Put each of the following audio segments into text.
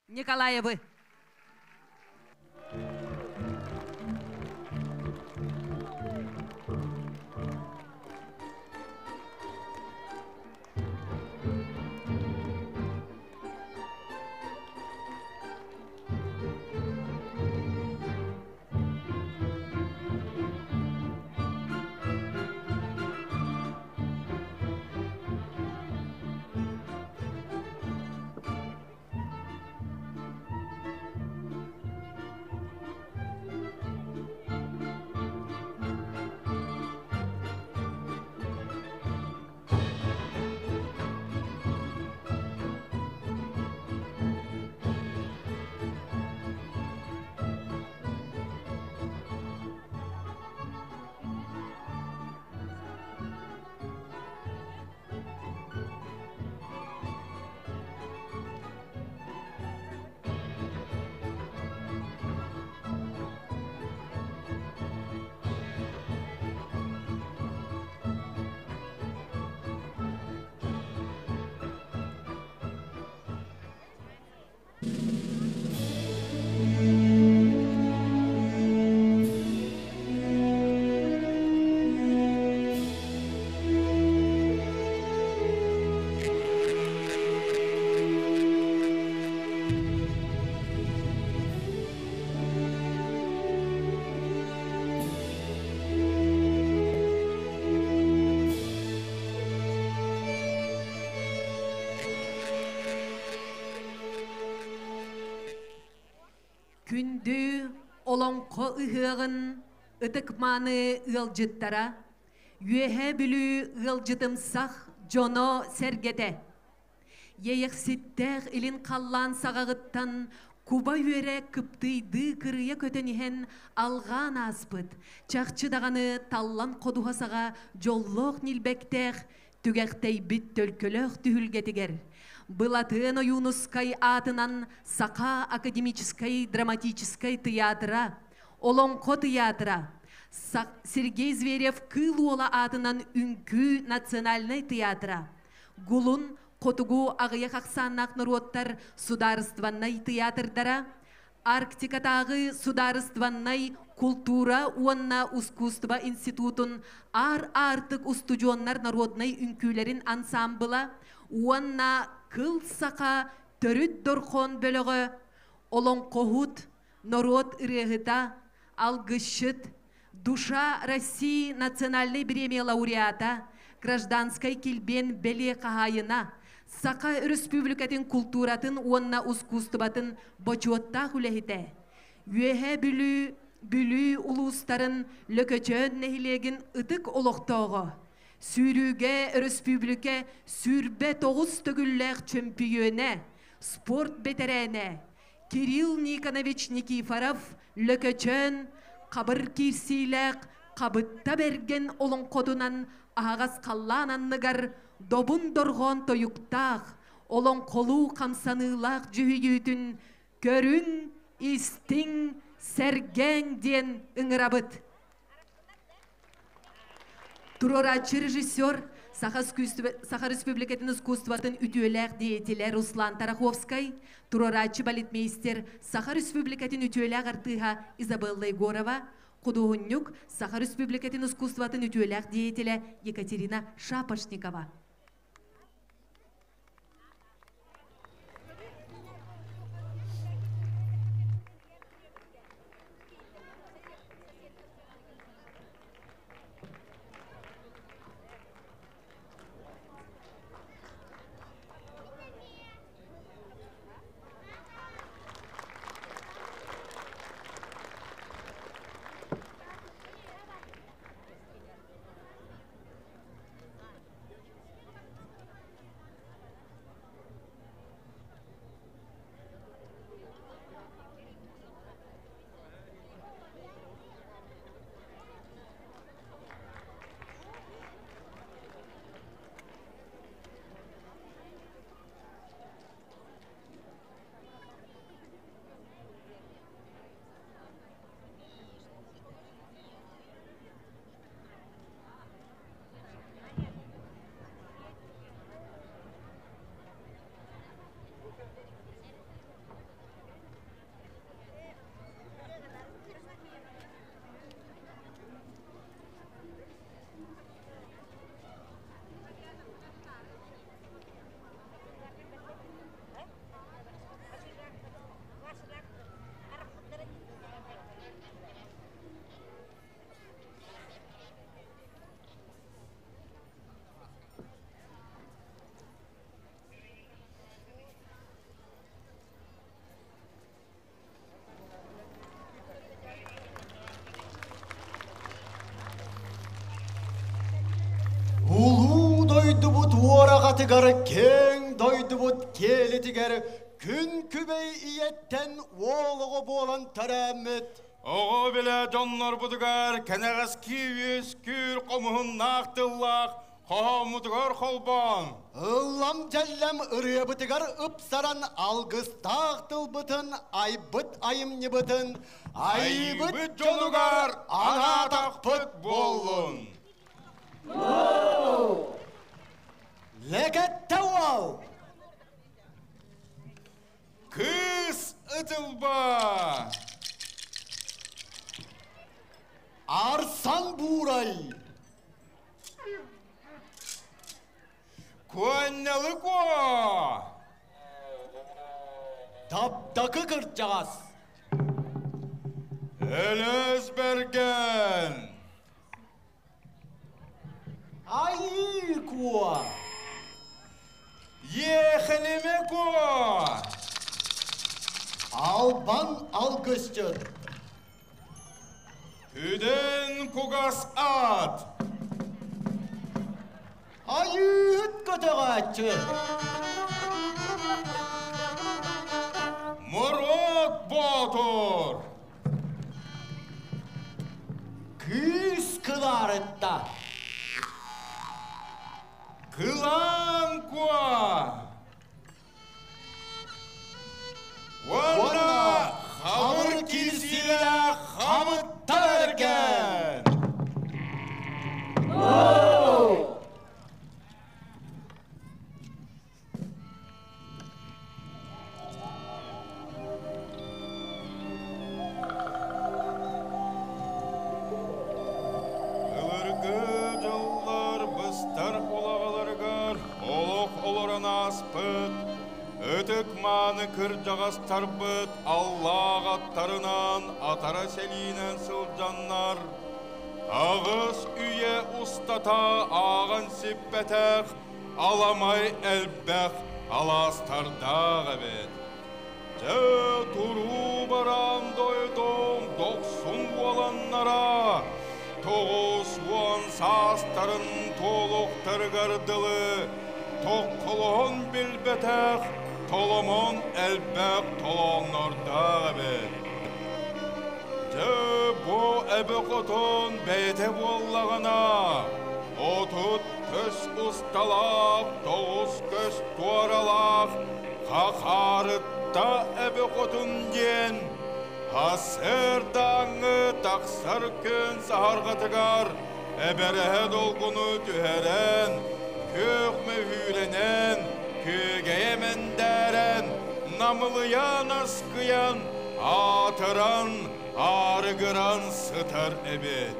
Николаевы. Күндү олоҥхо ыһыаҕын ытык-мааны ыалдьыттара, Үөһээ Бүлүү ыалдьытымсах дьоно-сэргэтэ! Иэйэхситтээх илин халлаан саҕаҕыттан куба үөрэ кыптыйдыы кырыйа көтөн иһэн алҕаан ааспыт, чахчы даҕаны таллан ходуһа саҕа дьоллоох ньилбэктээх түгэхтэйбит төлкөлөөх түһүлгэтигэр Былатыан Ойуунускай аатынан Саха академическай драматическай тыйаатыра, Олоҥхо тыйаатыра, Сергей Зверев Кыыл Уола аатынан Үҥкүү национальнай тыйаатыра, Гулун хотугу аҕыйах ахсааннаах норуоттар судаарыстыбаннай тыйаатырдара, Арктикатааҕы судаарыстыбаннай култуура уонна ускуустуба институтун Аар Аартык устудьуоннар народнай үҥкүүлэрин ансаамбыла уонна Кыл Саха төрүт дорхоон бөлөҕө, олоҥхоһут, норуот ырыаһыта, алгысчыт, Душа России национальнай бириэмийэ лауреата, гражданскай килбиэн бэлиэ хаһаайына, Саха Өрөспүүбүлүкэтин култууратын уонна ускуустубатын бочуоттаах үлэһитэ, Үөһээ Бүлүү, Бүлүү улуустарын Лөкөчөөн нэһилиэгин ытык олохтооҕо, сүүрүүгэ өрөспүүбүлүкэ 29 төгүллээх чөмпүйүөнэ, спорт бэтэрээнэ, Кирилл Никонович Никифоров Лөкөчөөн хабыр киирсиилээх Хабытта Бэргэн олоҥхотунан аһаҕас халлаан анныгар добун дорҕоон тойуктаах, олоҥхолуу хамсаныылаах дьүһүйүүтүн көрүҥ, истиҥ, сэргээҥ диэн ыҥырабыт. Туруорааччы режиссер Саха, Саха Республикатын искусствотын үтүөлээх деятелэ Руслан Тараховскай, туруорааччы балетмейстер Саха Республикатын үтүөлээх артыыһа Изабелла Егорова, худуоһунньук Саха Республикатын искусствотын үтүөлээх деятелэ Екатерина Шапошникова. Саҕатыгар киэҥ дойдубут киэлитигэр күн күбэй ийэттэн уол оҕо буолан төрөөммүт Оҕо билэ дьоннорбутугар кэнэҕэски үөскүүр хомуһуннаах тыллаах хоһооммутугар холбоон Ыллам дьэллэм ырыабытыгар ыпсаран алгыстаах тылбытын айбыт айымньыбытын айбыт дьонугар анаатахпыт буоллун. Лэкэттэ уол! Кыыс ытылба! Арсан буурай! Куонньалы куо! Таптакы кырдьаҕас! Өлөс бэргэн! Айыы куо! Иэхэлимэ куо! Албан алгысчыт! Күдэн кугас ат! Айыыһыт көтөҕөөччү! Мурут Боотур! Кыыс кылаарытта! Кылаан куо! Уонна хабыр киирсиилээх хамытта бэргэн! Былыргы дьыллар быстар улаҕаларыгар олох олорон ааспыт ытык-мааны кырдьаҕастарбыт аллаах аттарынан атара сэлиинэн сылдьаннар аҕыс үйэ устата ааҕан сиппэтэх аламай элбэх алаастардаах эбит. Дьэ, туруу бараан дойдум дохсун уоланнара 90 саастарын туолуохтарыгар дылы токколоһон билбэтэх толомон элбэх толооннордоох эбит. Дьэ, бу эбэ хотун бэйэтэ буоллаҕына, 30 көс усталаах, 9 көс туоралаах Хахаарытта эбэ хотун диэн сарсыардааҥҥы тахсар күн саһарҕатыгар эбэрэһэ долгуну түһэрэн, күөх мөһүүрэнэн, күөгэйэ мэндээрэн, намылыйан аскыйан, аатыран, аарыгыран сытар эбит.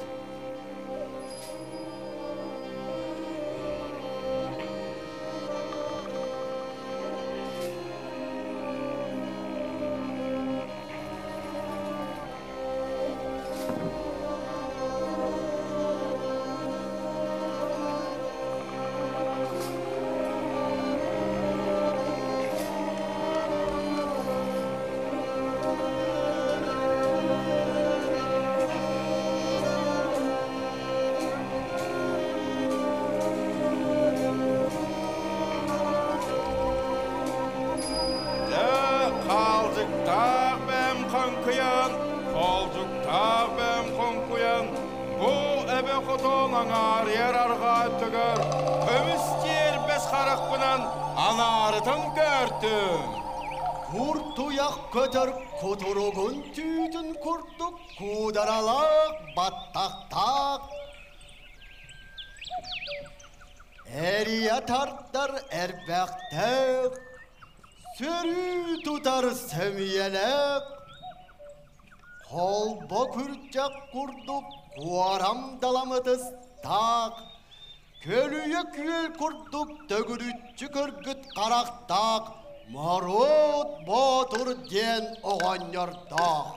Дьэ, хаалдьыктаах бэм хаҥкыйан, хоолдьуктаах бэм хоҥкуйан, бу эбэ хотон аҥаарыйар арҕаа өттүгэр көмүс тиэрбэс харахпынан анаарытан көөртүм. Куртуйах көтөр кутуругун түүтүн курдук куударалаах баттахтаах эрийэ тардар эрбэхтээх сөрүү тутар сөмүйэлээх холбо күрдьэх курдук куорам даламытыстаах көлүйэ күөл курдук төгүрүччү көрбүт харахтаах Моруот Боотур диэн оҕонньордоох.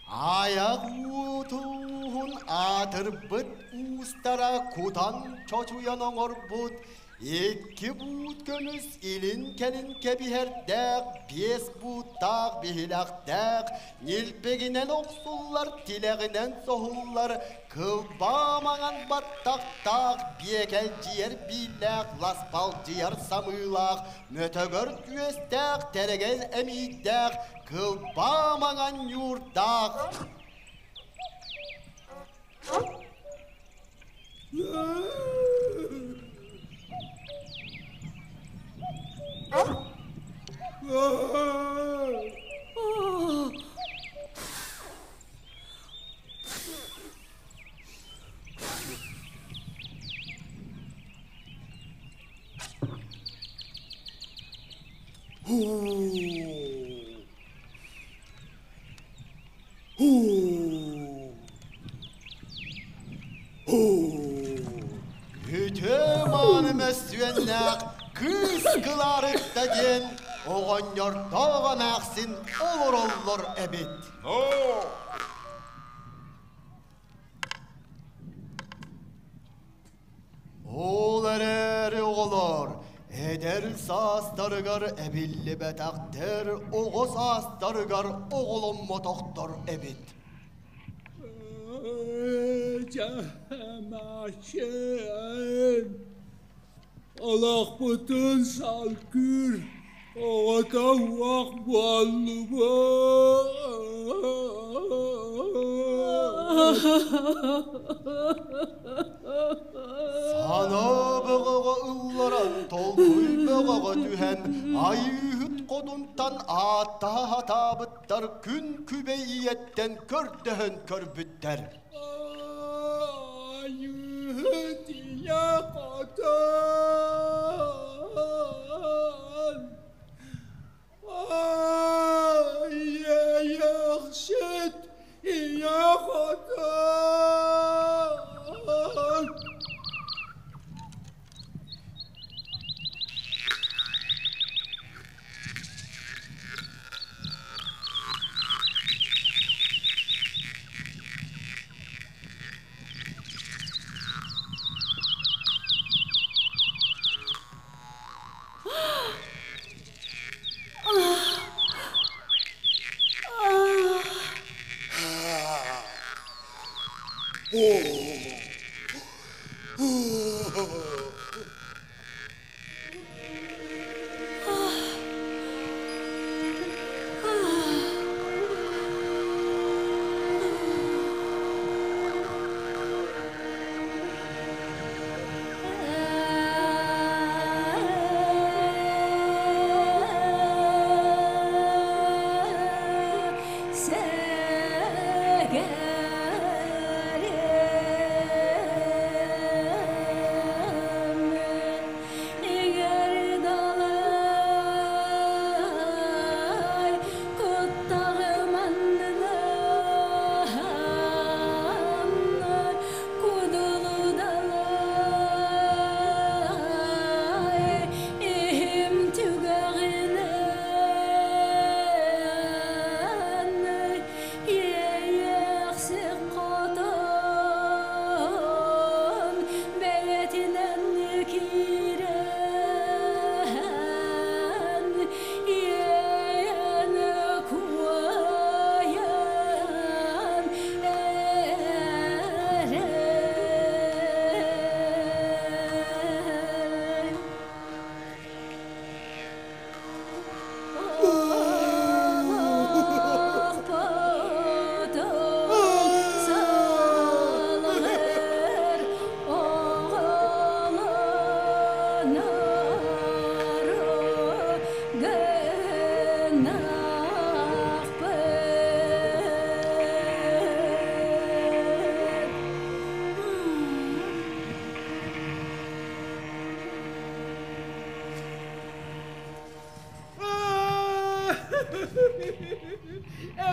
Айах уутууһун аатырбыт уустара кутан чочуйан оҥорбут. Икки буут көмүс илин-кэлин кэбиһэрдээх, биэс бууттаах биһилэхтээх, ньилбэгинэн охсуллар, тилэҕинэн соһуллар, кылбаа маҥан баттахтаах, биэкэлдьийэр бииллээх, ласпалдьыйар самыылаах, мөтөгөр түөстээх, тэрэгэл эмиийдээх, кылбаа маҥан ньуурдаах. Үтүө-мааны мөссүөннээх кыыс Кылаарыкта диэн оҕонньордоох эмээхсин олороллор эбит. Ол эрээри оҕолор эдэр саастарыгар эбиллибэтэхтэр, оҕо саастарыгар оҕоломмотохтор эбит. Олохпутун салгыыр оҕото уох буоллубут. Санаа бөҕөҕө ылларан, толкуй бөҕөҕө түһэн, айыыһыт хотунтан ааттаһа сатаабыттар күн күбэй ийэттэн көрдөһөн көрбүттэр. Айыыһыт ийэ хотун, Айыйахсыт ийэ хотун.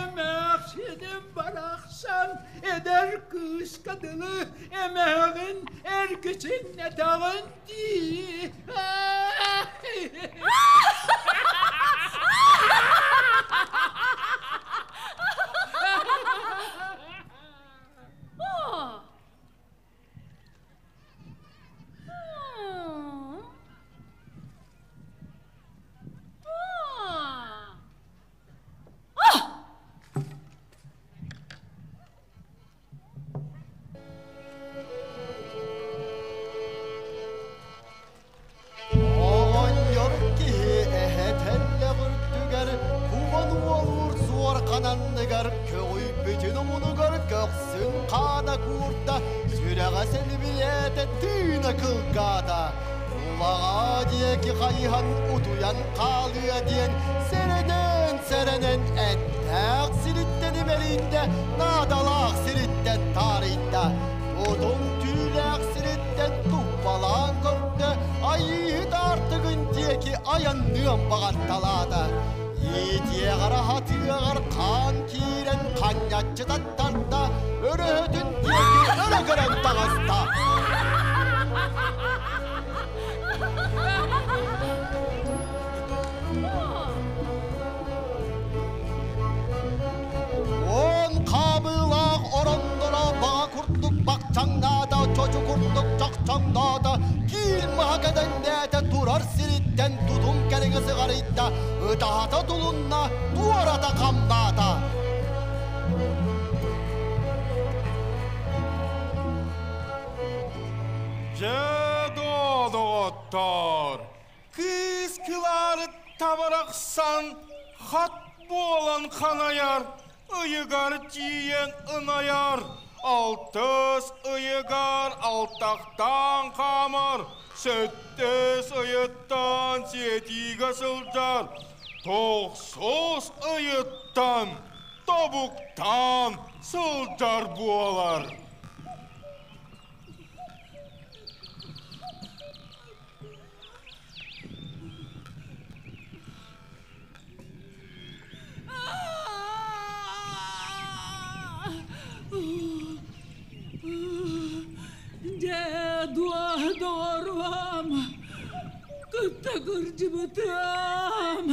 Эмээхсиним барахсан эдэр кыыска дылы эмээҕин эргичиҥнэтэҕин дии. хаана куурда, сүрэҕэ сэлибирээтэ, тыына кылгаата. Улаҕаа диэки хайыһан утуйан хаалыа диэн сэрэнэн-сэрэнэн эттээх сириттэн имэрийдэ, наадалаах сириттэн таарыйда. Тутум түүлээх сириттэн туппалаан көрдө, айыыһыт аартыгын диэки айанныан баҕарталаата. Иитиэҕэр аһатыаҕар хаан киирэн ханньаччы таттарда, өрөһөтүн диэки өрө көрөн таҕыста. Он хаамыылаах оронноро баҕа курдук бахчаҥнаата, чочу курдук чохчоҥноото, киил маһа кэдэҥнээтэ, турар сириттэн тутум кэриҥэ сыҕарыйда, ытаһата тулунна, туората хамнаата. Дьэ, доҕоттоор, кыыс кылаары табарахсан хат буолан ханайар, ыйыгар тиийэн ынайар, алтыс ыйыгар алтахтаан хаамар, сэттис ыйыттан сиэтиигэ сылдьар, тохсус ыйыттан тобуктаан сылдьар буолар. Дьэ, доҕоруом, кытта кырдьыбытым.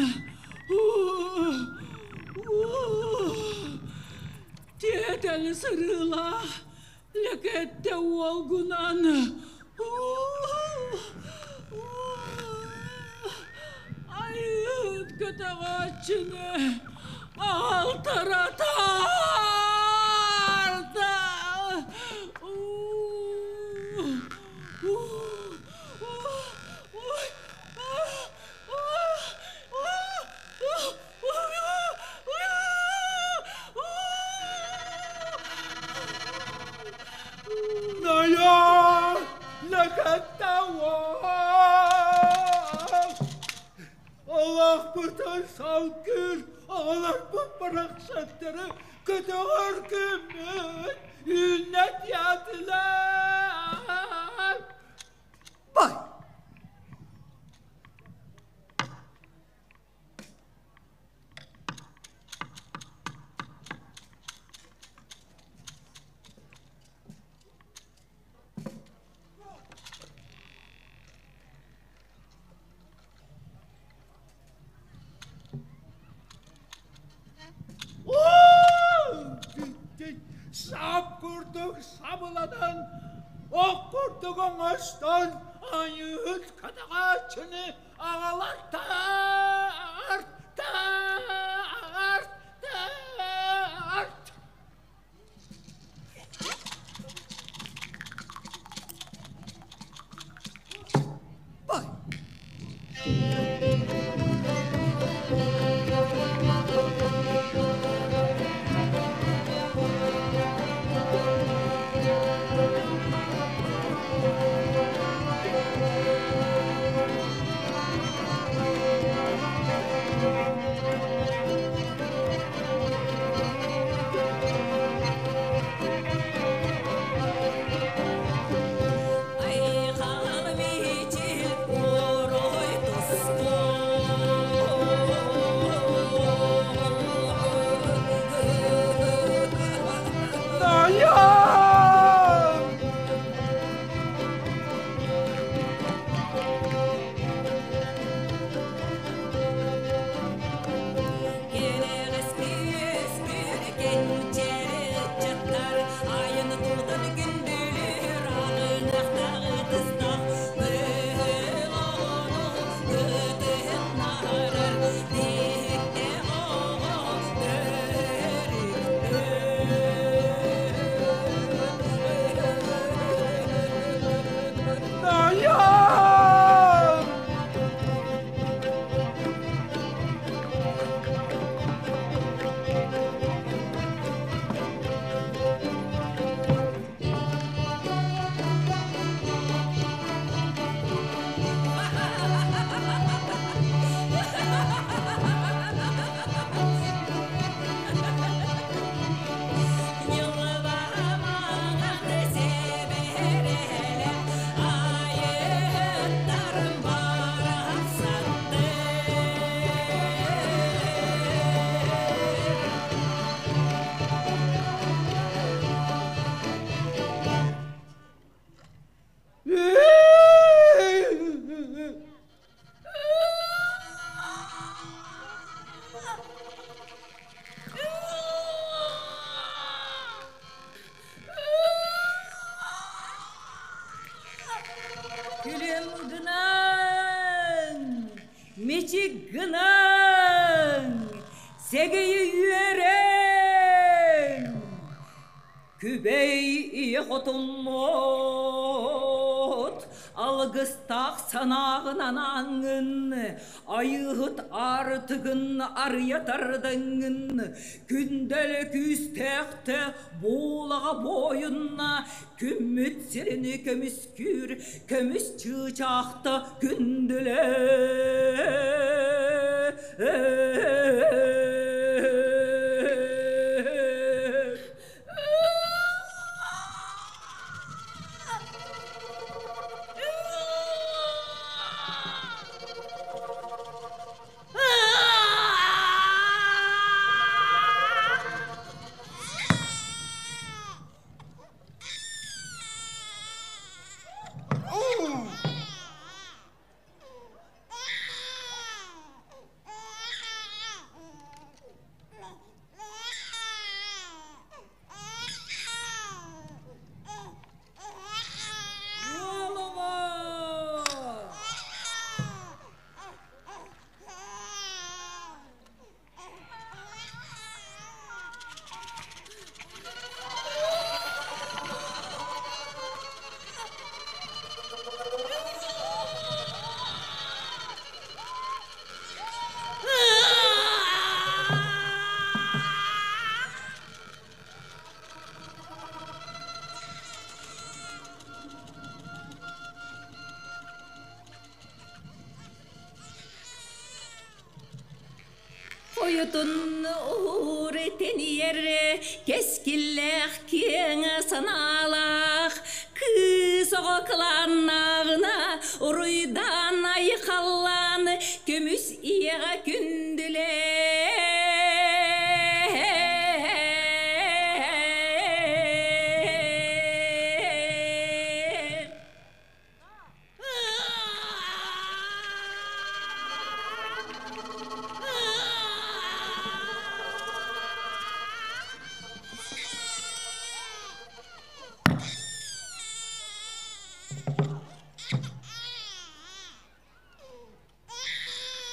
Тиэтэл сырыылаах лэкэттэ уолгунан. Айыыт көтөҕөөччүнү алтара таарда. Ная, лэкэттэ уол. Олохпутун салгыыр, оҕолорбут барахсаттары көтөҕөр күммүт үүннэ диэтилэр. Бай! Сап курдук сабыланан, ох курдук оҥостон, айыыһыт көтөҕөөччүнү аҕалар таарт, таарт, таарт. Бай! Айхал мичил уруй туску. Күлүм гынан, мичик гынан, сэгэйи үөрэн, Күбэй ийэ хотуммут, алгыстаах санааҕын анааҥҥын, айыыһыт аартыгын арыйа тардаҥҥын, күндэлэ күүстээхтэ буулаҕа буойунна, күммүт сирини көмүскүүр көмүс чыычаахта күндүлэ. Хойутун уур тэнийэр кэскиллээх киэҥ санаалаах кыыс оҕо кылааннааҕына уруйдаан айхаллаан көмүс ийэҕэ күндүлээ.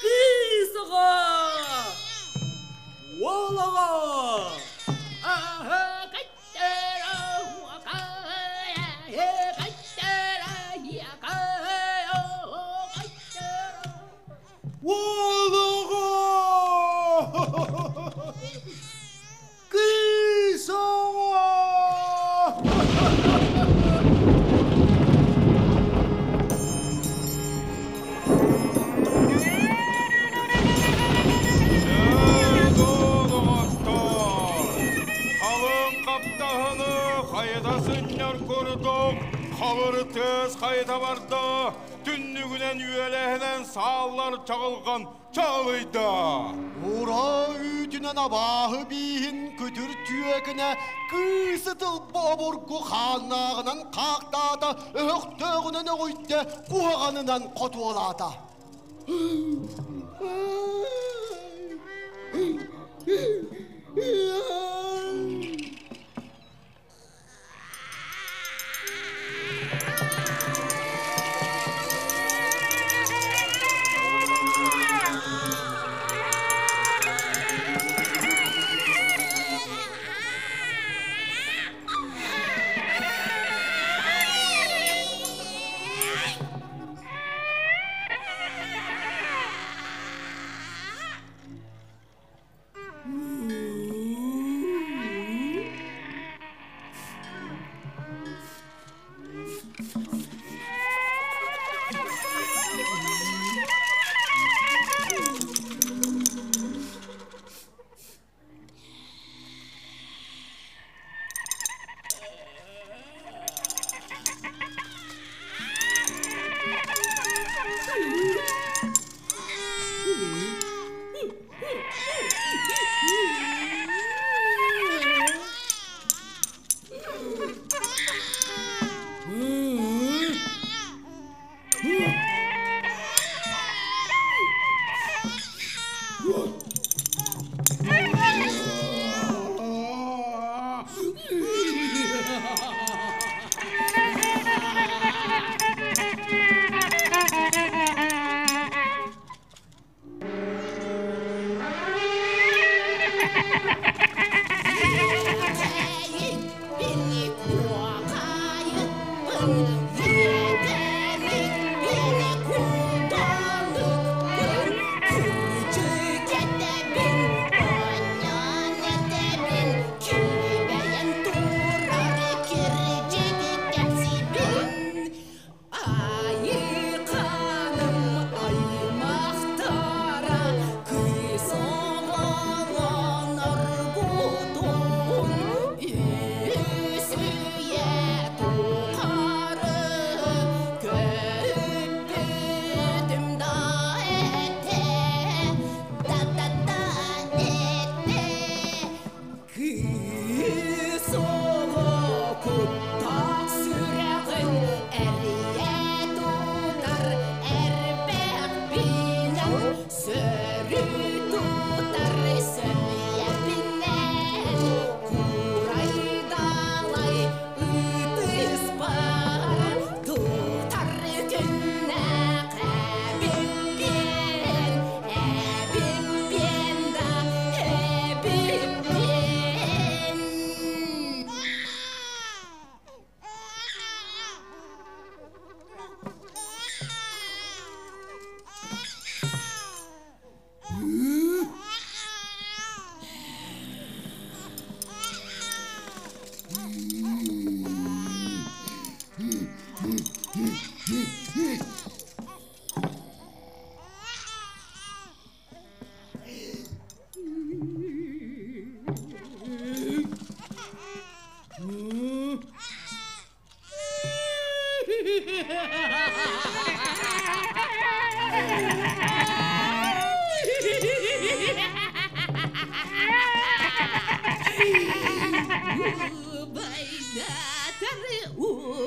Кыыс оҕо! Уол оҕо! Уол оҕо! Кыыс оҕо! Доҕоттор, халыҥ хаптаһыны хайыта сынньар курдук хабыр тыас хайыта барда, түннүгүнэн үөлэһинэн сааллар чаҕылҕан чаҕылыйда. Ура үүтүнэн абааһы бииһин күтүр түөкүнэ кыысы тылба обургу хааннааҕынан хаахтаата, өһөхтөөҕүнэн өҕүйдэ, куһаҕанынан хотуолаата.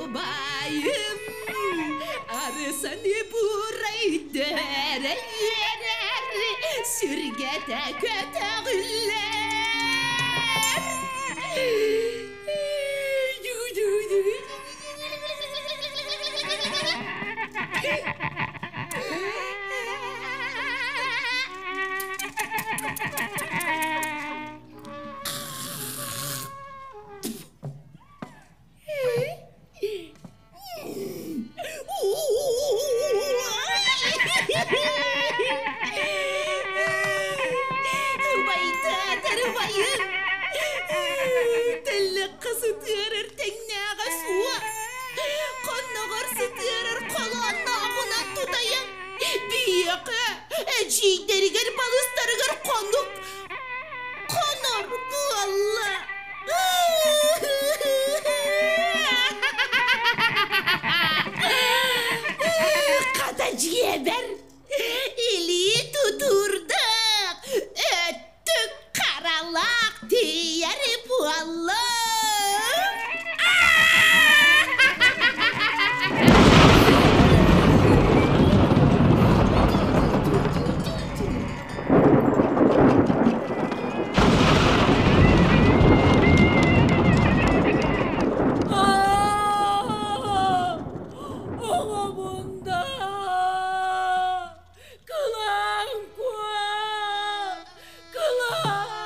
Убайым арысаны бурайдара үөрэр, сүргэтэ көтөҕүллэр. Убайдаатар убайым тэллэххэ сытыарар тэҥнээҕэ суох, хонноҕор сытыарар холооннооҕунан тутайан биһиэхэ эдьиийдэригэр балыстарыгар хонук хонор буолла. Хата дьиэбэр илии тутуурдаах, өттүк харалаах тиийэр буоллум. Оҕобунда Кылаан-куо! Кылаан-куо!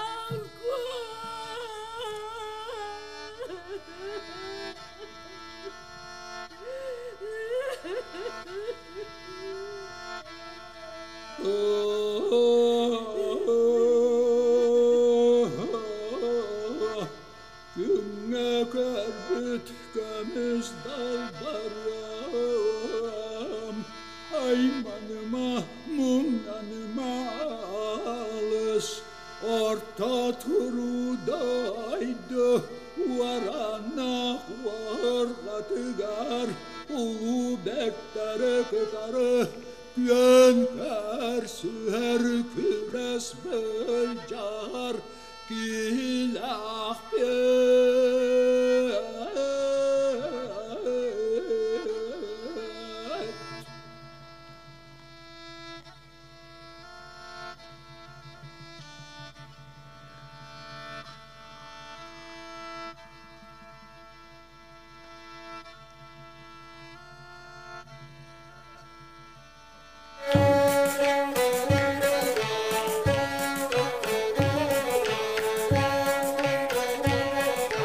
Күҥҥэ көрбүт көмүс далбарым, айманыма, муҥнаныма алыс, орто туруу дойду уораннаах уорҕатыгар улуу бэртэри кытары күөн көрсүһэр күрэс былдьаһар киһилээх.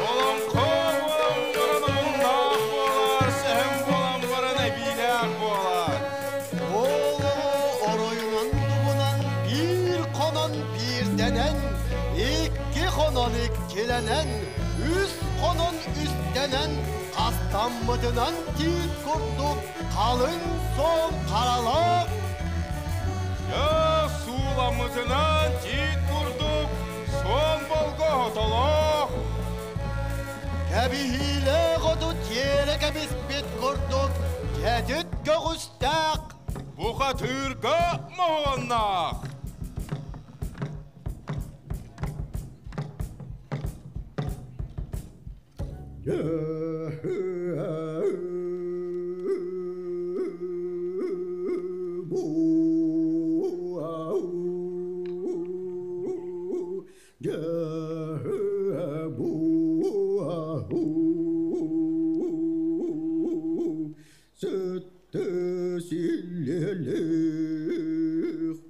Олоҥхо буолан баран омуннаах буолар, сэһэн буолан баран эбиилээх буолар. Ол оройунан дугунан биир хонон биирдэнэн, икки хонон иккилэнэн, үс хонон үстэнэн, хастаммытынан тиит курдук халыҥ суон харалаах. Дьэ, сууламмытынан тиит курдук суон болго хотолоох. Кэбиһиилээх оту тиэрэ кэбиспит курдук кэтит көҕүстээх. Бухатыырга моһуоннаах.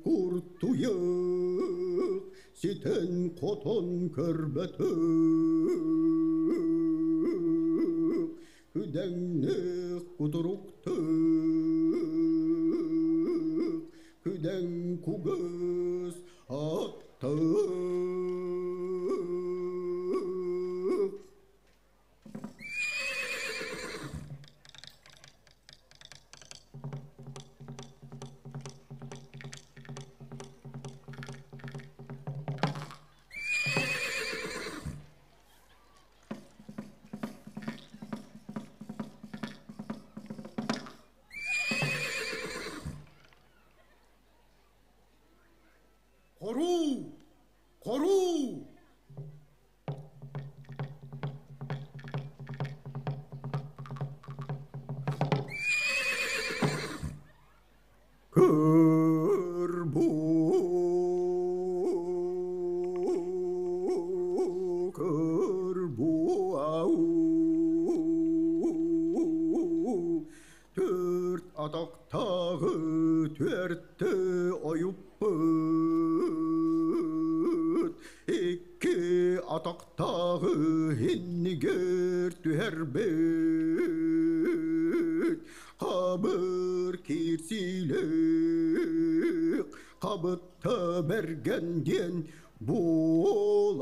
Куртуйах ситэн хотон көрбөтөх күдэҥнээх кутуруктаах күдэҥ кугас аттаах. Көр бу, көр бу, ау. Төрт атақтағы төртті ойуппыт, Икки атақтағы иннигер түһәрбит, Қабыр кирсилік, қабытты бергенден болабы.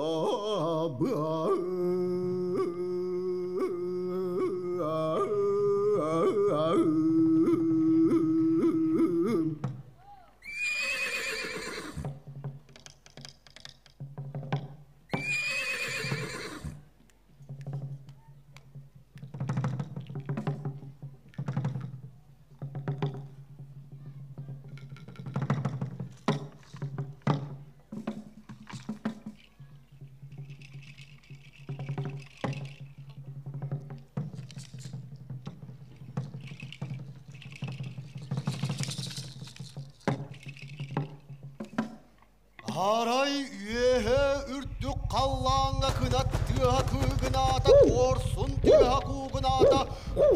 Арай үөһэ үрдүк халлааҥҥа кынат тыаһа кыыгынаата, куорсун тыаһа куугунаата,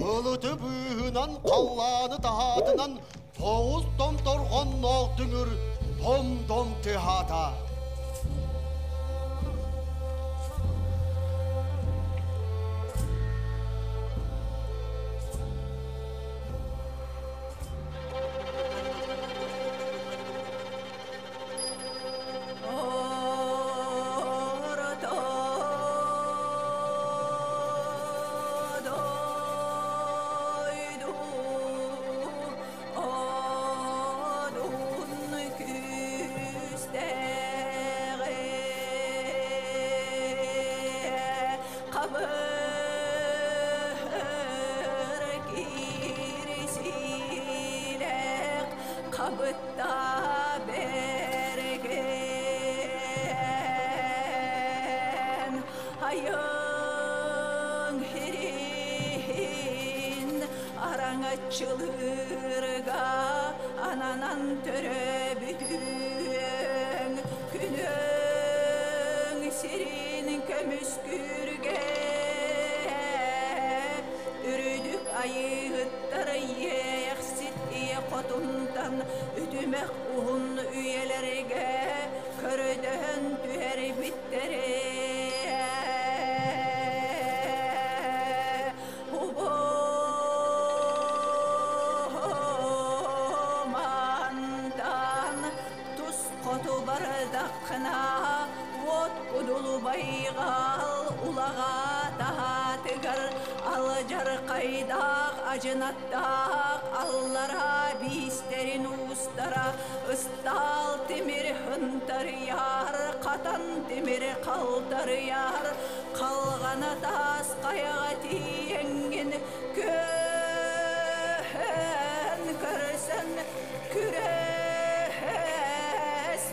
былыты быыһынан халлааны таһаатынан тоҕус томторҕонноох дүҥүр том-том тыаһаата. Орто дойду одун күүстээҕи қабыр кирсилээх қабытта берген айың хирин араҥаччылыырга ананан төрөбүтүөҥ күнүҥ сирин көмүскүүргэ үрдүк айыыттар иэхсит ийэ хотунтан үтүмэх уһун үйэлэргэ көрдөһөн түһэрбиттэре Убомантан тус хоту бардаххына уот кудулубайҕал улаҕа таһаатыгар алдьархайдаах ажынаттаах аллара биистерин уустара ыстаал тимир хынтарыйар хатан тимир халтарыйар халҕана таас хайаҕа тиийэҥҥин күөн көрсөн күрэс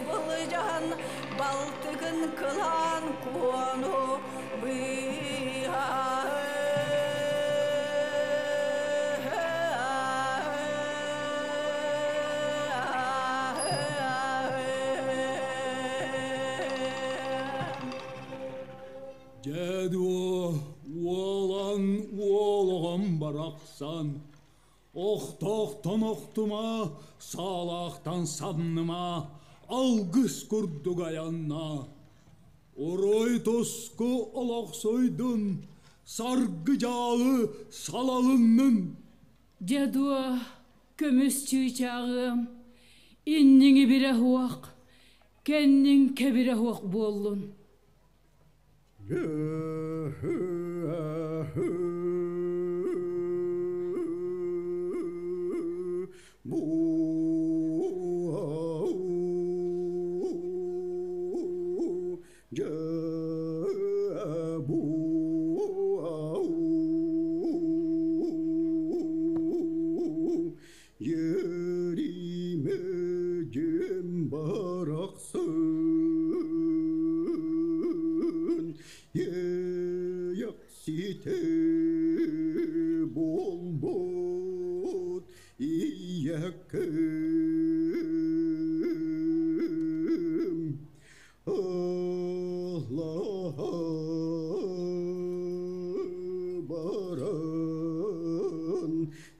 былдьаһан балтыгын кылаан куону быыһаа. Дьэ дуо, уолан уолоҕом барахсан, Охтоохтон охтума, саалаахтан сабныма, алгыс курдук айанна. Орой тоску олохсойдун, саргы дьаалы салалыннын. Дьэ дуо, көмүс чыычааҕыам, инниҥи бирэ уох, кэнниҥ кэбирэ уох буоллун. Барахсан, Иэйэхситэ буолбут ийэккэм.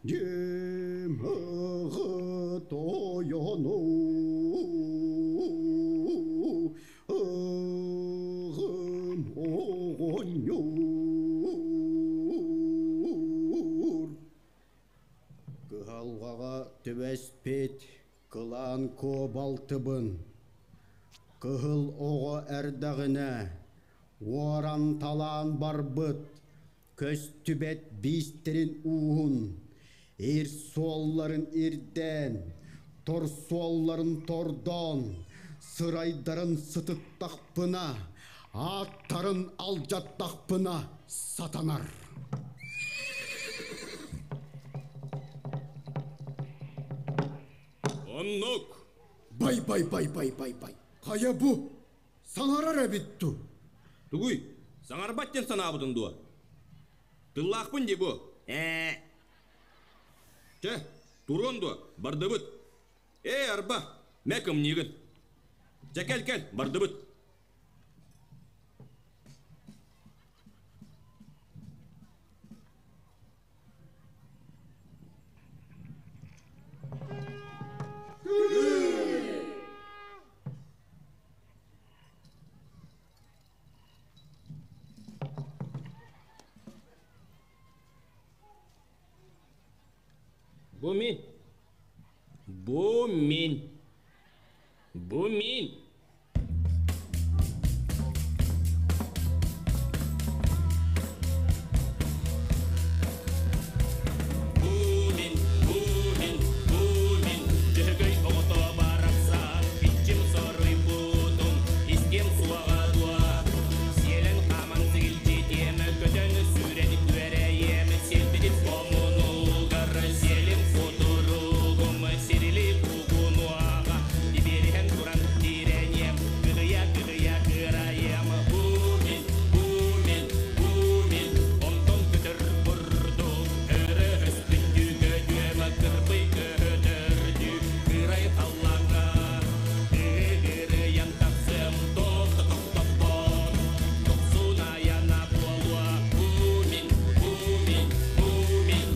Дьимэҕэ тойону Ыгым оҕонньор Кыһалҕаҕа түбэспит кылаан куобалтыбын Кыһыл оҕо эрдэҕинэ уоран-талаан барбыт көстүбэт биистэрин ууһун, ир суолларын ирдээн, тор суолларын тордоон, сырайдарын сытыттахпына, ааттарын алдьаттахпына сатанар. Оннук! Бай-бай-бай-бай-бай-бай! Хайа бу? Саҥарар эбит дуу? Тугуй, саҥарбат диэн санаабытыҥ дуо? Тыллаахпын дии бу. Ээ. Чэ, туруон дуо, бардыбыт. Ээ, арба, мэ кымньыыгын. Чэ, кэл-кэл, бардыбыт. Бу мин. Бу мин. Бу мин. Бумин, бумин, бумин, Дьөһөгөй оҕото барахсан, иччим соруйбутум, истиэм суоҕа дуо? Сиэлэн хааман сигилдьитиэм, көтөн сүүрэн күөрэйиэм, сиэлбитин хомунугар сиэлим кутуругум, сирили куугунуоҕа, тибиэриһэн туран тирэниэм, кыһыйа-кыһыйа кыырайыам. Бумин, бумин, бумин, онтон көтөр курдук, өрөһөспүттүү көтүөм, кырбый көтөрдүү, кыырай халлааҥҥа ыгырыйан тахсыам, тохто-тохтоппот, дохсун айана буолуо. Бумин, бумин, бумин.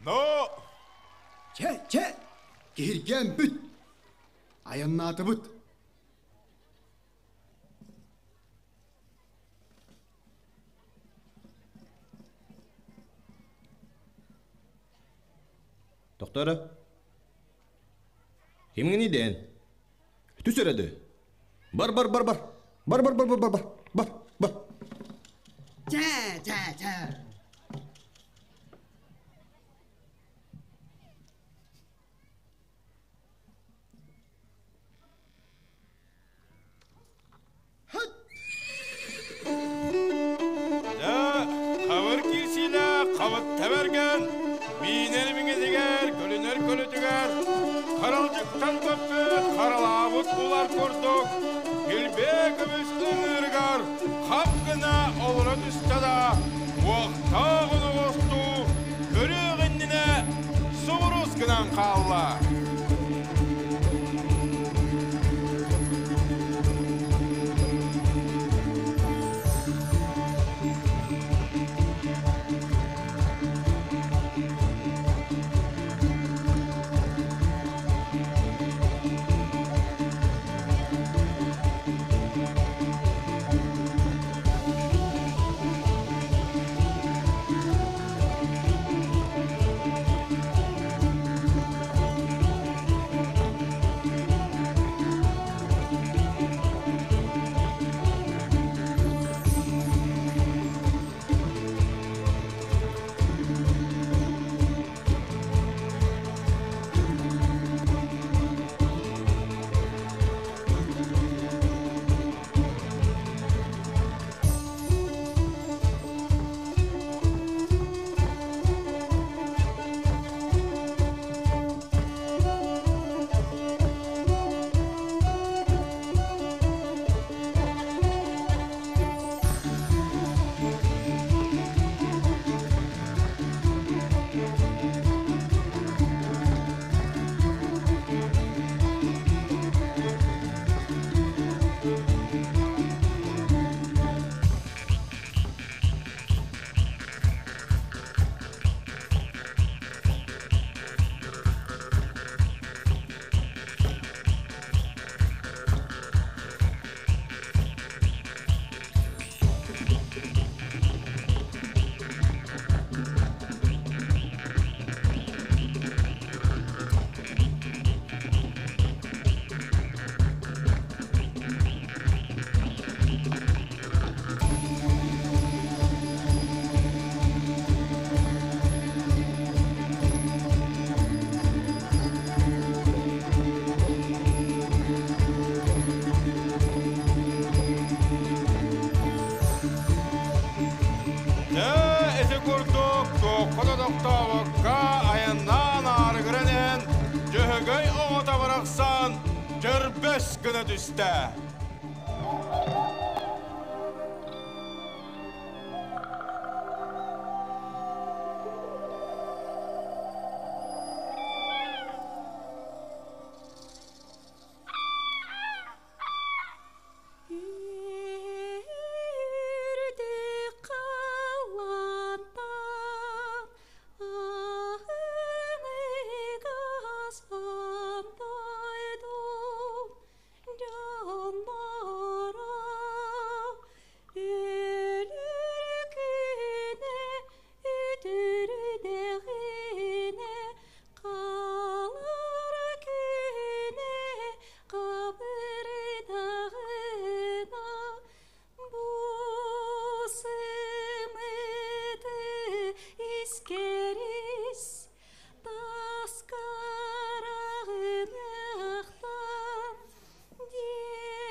Но Чэ, чэ, киһиргээн бүт. Айаннаатыбыт. Тохтоо Кимҥиний дээн? Түс эрэ дыы. Бар бар бар бар. Бар бар бар бар бар бар бар бар. Чэ, чэ, чэ. Дьэ, хабыр киирсиилээх хабытта бэргэн, миинэр миҥэтигэр, көлүнэр көлөтүгэр, харалдьыктан көппүт харалаабыт улар курдук, килбиэ көмүс ыҥыырыгар хап гына олоро түстэ да, уохтаах оноҕостуу көрүөх иннинэ субурус гынан хаалла. ити курдук туохха да тохтообокко айаннаан аарыгыран иһэн Дьөһөгөй оҕото барахсан чөрбөс гына түстэ. Үрдүк халлаантан аһыныгас дойдум дьонноро өлөр күнэ үтүрдэҕинэ хаалар күнэ хабырдаҕына бу сымыты искэрис тас караҕыныахтан диэн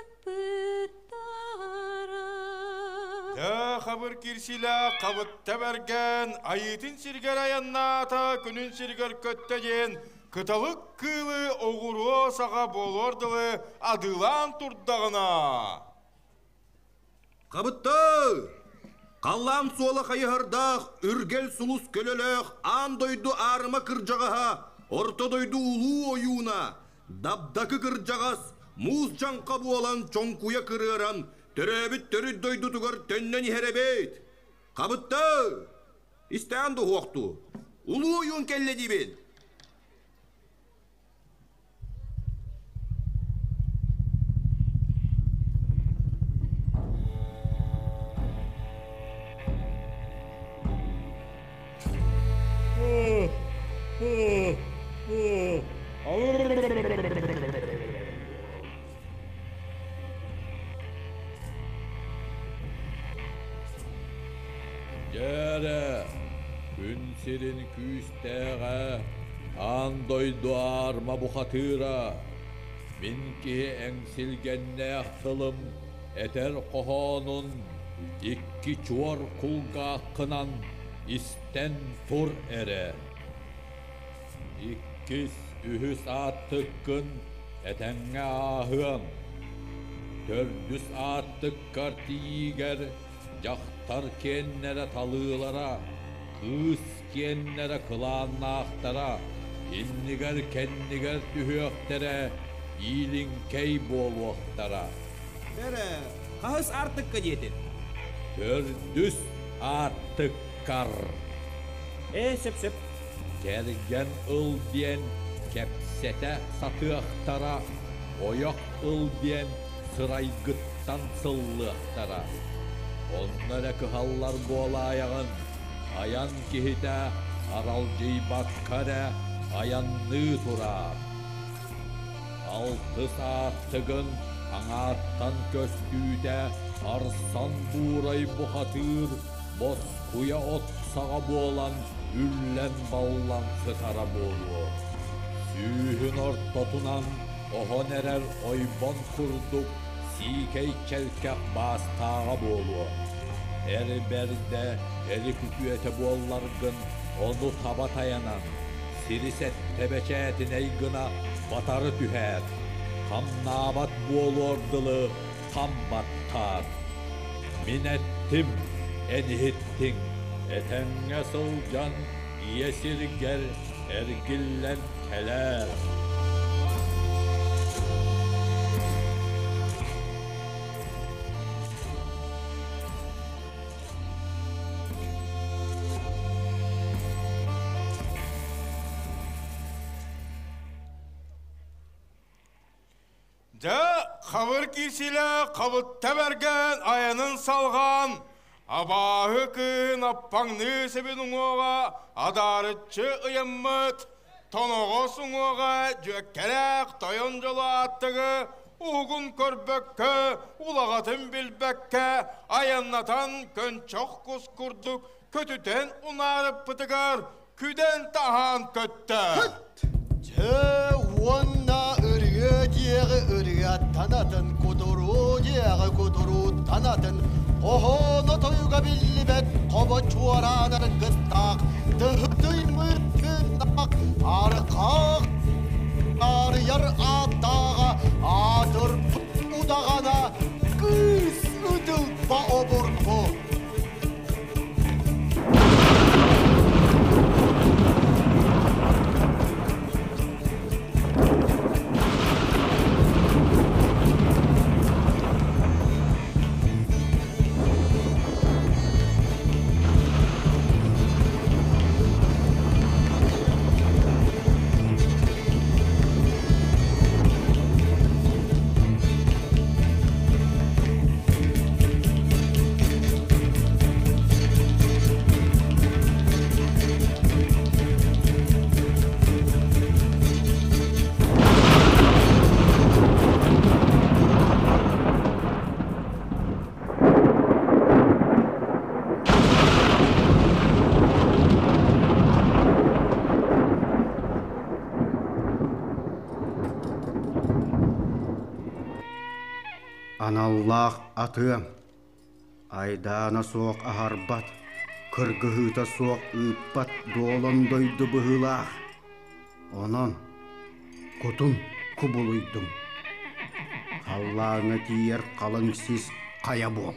ыыппыттара. Дьэ, хабыр кирсилээх хабытта бэргэн, айыытын сиргэр айаннаата, күнүн сиргэр көттө диэн кыталык кыылы оҕуруо саҕа буолуор дылы адыылаан турдаҕына. Хабытта! Халлаан суола хайыһардаах, үргэл сулус көлөлөөх аан дойду аарыма кырдьаҕаһа, орто дойду улуу ойууна, дабдакы кырдьаҕас, муус дьаҥха буолан чоҥкуйа кырыаран, төрөөбүт төрүт дойдутугар төннөн иһэр эбит. Хабытта! Истээн дуһуохтуу. Улуу ойуун кэллэ диибин. Дьээрэ, күн сирин күүстээҕэ, аан дойду аарма бухатыыра, мин киһи эҥсилгэннээх тылым этэр хоһоонун икки чуор кулгааххынан истэн тур эрэ. Иккис, үһүс ааттыккын этэҥҥэ ааһыаҥ. Төрдүс ааттыккар тиийиигэр дьахтар киэннэрэ талыылара, кыыс киэннэрэ кылааннаахтара, иннигэр-кэннигэр түһүөхтэрэ, иилиҥкэй буолуохтара. Бэрэ, хаһыс аартыкка диэтин? Төрдүс аартыккар. Ээ, сөп-сөп. Кэргэн ыл диэн кэпсэтэ сатыахтара, ойох ыл диэн сырайгыттан сыллыахтара. Онно эрэ кыһаллар буолаайаҕын, айан киһитэ аралдьыйбакка эрэ айанныы тураар. Алтыс ааттыгын аҥааттан көстүүтэ арсан буурай бухатыыр боскуйа от саҕа буолан үллэн-баллан сытара буолуо. Сүүһүн ортотунан оһон эрэр ойбон курдук сиикэй чэлкэх баастааҕа буолуо. Эр бэрдэ эри күтүөтэ буолларгын ону таба тайанан, сири сэттэ бэчээтинэй гына батары түһээт, хамнаабат буолуор дылы хам баттаат. Мин эттим, эн иһиттиҥ, этэҥҥэ сылдьан ийэ сиргэр эргиллэн кэлээр. Дьэ, хабыр киирсиилээх хабытта бэргэн айанын салҕаан, абааһы кыыһын аппаҥныы сэбин уҥуоҕа адаарыччы ыйаммыт, тоноҕос уҥуоҕа дьүөккэлээх тойон дьолу ааттыгы уһугун көрбөккө, улаҕатын билбэккэ айаннатан көнчөх кус курдук көтүтэн унаарыппытыгар күдэн-таһаан көттө. Дьэ уонна ырыа диэҕи ырыаттан атын кутуруу. Киэҕи кутурууттан атын, хоһооно тойуга биллибэт хобо чуораан аргыстаах, тыһытыймыт тыыннаах, архаах арыйар ааттааҕа, аатырбыт удаҕана, кыыс ытылба обургу. Аналлаах атыам, айдаана суох аһарбат, кыргыһыыта суох ыыппат дуолан дойду быһыылаах. Онон кутун кубулуйдум. Халлааҥҥа тиийэр халыҥ сис хайа буол.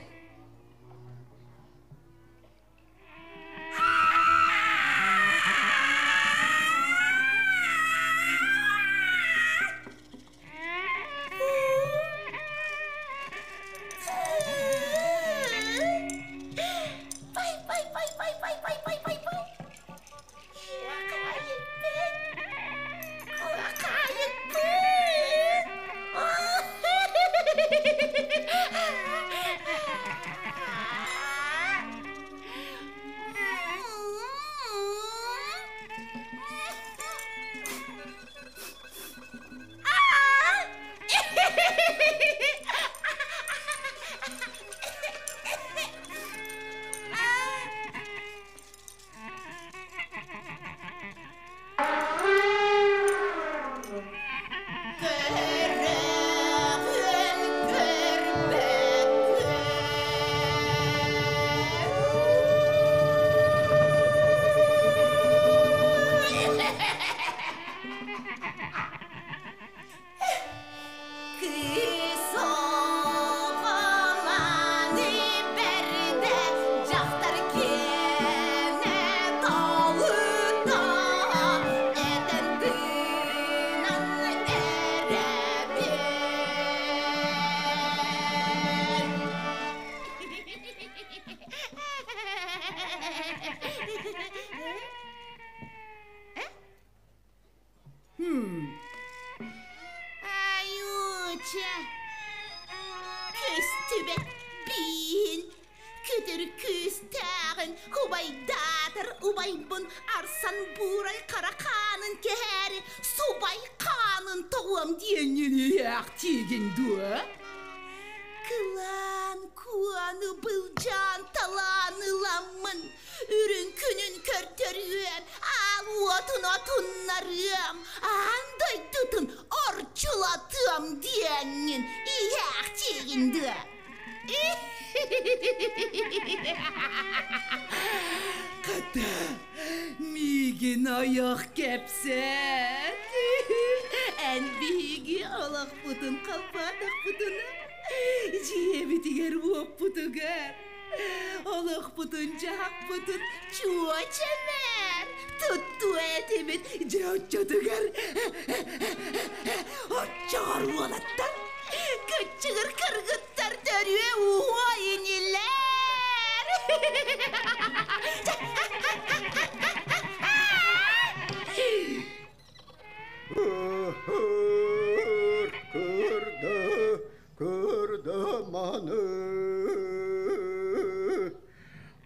Айуча, көстүбэт биин, күтүр күүстээҕин, убайдаатар убайбын арсан буурай хара хаанын кэһээри субай хаанын тоҕуом диэҥҥин тиигин дуо? Кылаан куону былдьаан талаан ыламмын, үрүҥ күнүн көрдөрүөм, аал уотун отуннарыам, аан дойдутун орчулатыам диэҥҥин иһээх тиигин дуо? Хата, миигин ойох кэпсэт. Эн биһиги олохпутун халбаатахпытына, дьиэбитигэр уоппутугар, олохпутун дьаһахпытын чуочэмээр туттуо этибит дьэ оччотугар оччоҕор уолаттар кыччыгыр кыргыттар төрүө ууһуо инилэр. Кырды, кырды маны.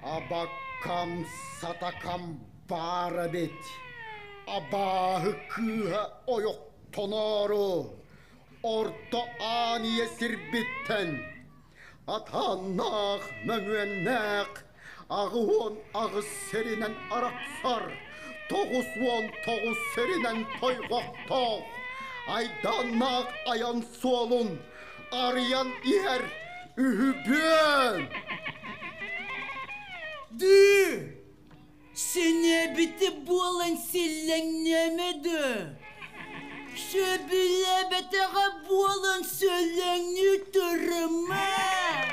Абаккам сатакам баара бит. Абааһы кыыһа ойохтоноору. Орто аан ийэ сирбиттэн. Атааннаах мөҥүөннээх 88 сиринэн арахсар, 99 сиринэн тойҕохтоох, айдааннаах айан суолун арыйан иһэр үһүбүөн. Дыы! Сэнээбитэ буолан сэллэҥнээмэ дуу? Сөбүлээбэтэҕэ буолан сөлөҥнүү турумаа!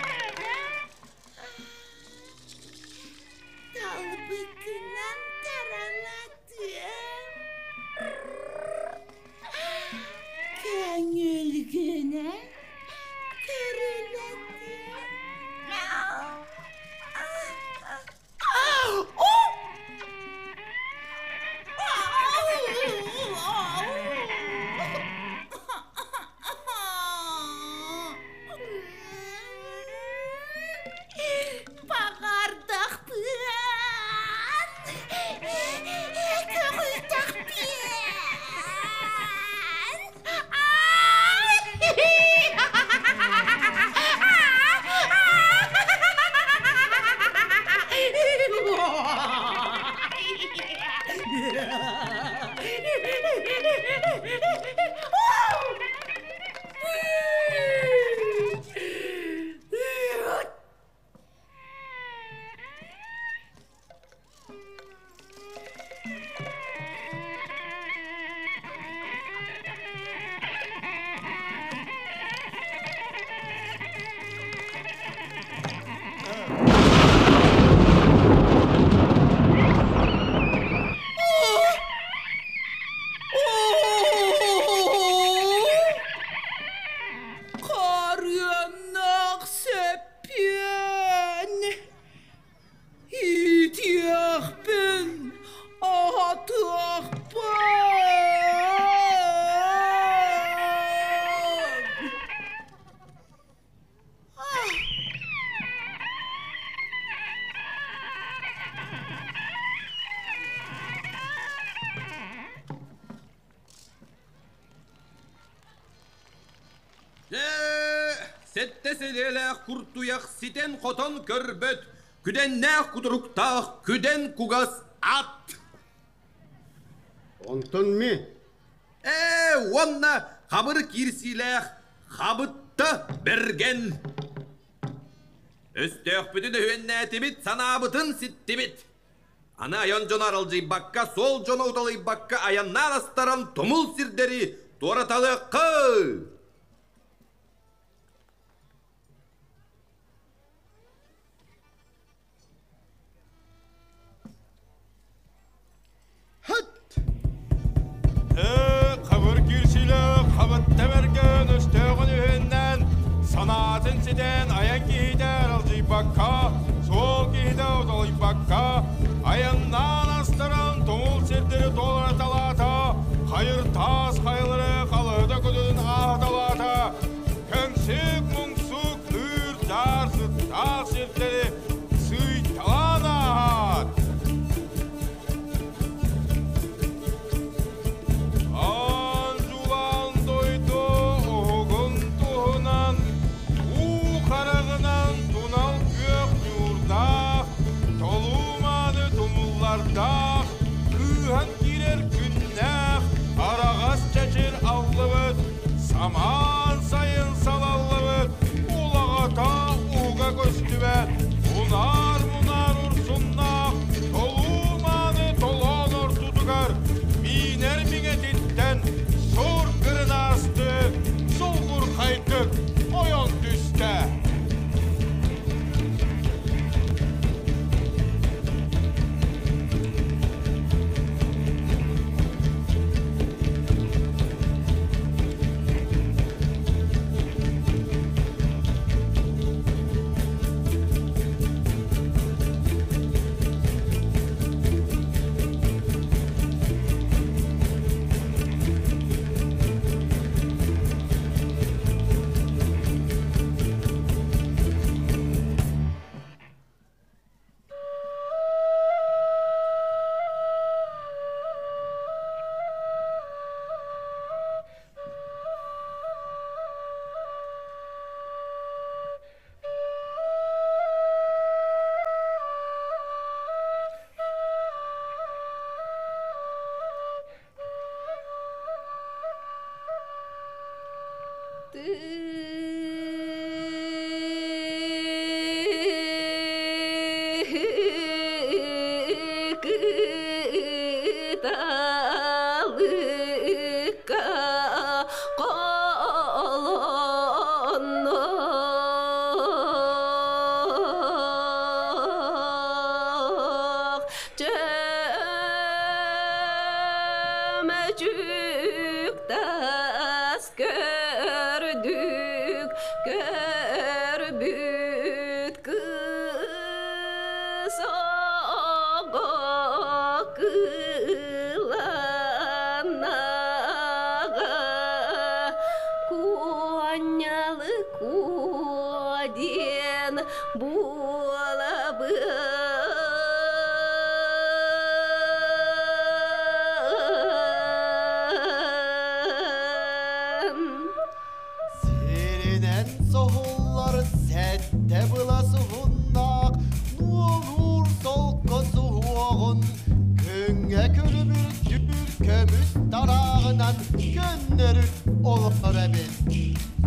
Талбыккынан таралатыам. Көҥүлгүнэн көрүлэтиэм. Баҕардахпыан, көҕүйдэхпиэн. Харыаннаах сөппүөн, иитиэхпин, аһатыахпын. Дьэ, сэттэ сэлиэлээх куртуйах ситэн-хотон көрбөт, күдэннээх кутуруктаах күдэн кугас ат. Онтон ми? Ээ, уонна хабыр киирсиилээх хабытта бэргэн. Өстөөхпүтүн өһүөннээтибит, санаабытын ситтибит. Аны айан дьоно аралдьыйбакка, суол дьоно уталыйбакка айаннаан астаран тумул сирдэри туораталыахха! Хат! Хабыр киирсиилээх хабытта бэргэн өстөөҕүн үһүннэн санаатын ситэн айан киһитэ аралдьыйбакка, суол киһитэ уталыйбакка, айаннаан астаран туҥул сирдэри туораталаата, хайыр таас хайалары халыһыта көтөтүн ааһыталаата, көҥсүк муҥсук ыыр-даар сыттаах сирдэри сыыйталаан ааһаат, Аан дьулаан дойду уһугун туһунан уу хара Чөмөчүк тас көрдүк, көрбүт кыс оҕо кыланаҕа куонньалы куо диэн буолабын. Сиринэн соһуллар сэттэ былас уһуннаах, нуолуур солко суһуоҕун, күҥҥэ күлүмүр түүр көмүс тарааҕынан көннөрү олорор эбит.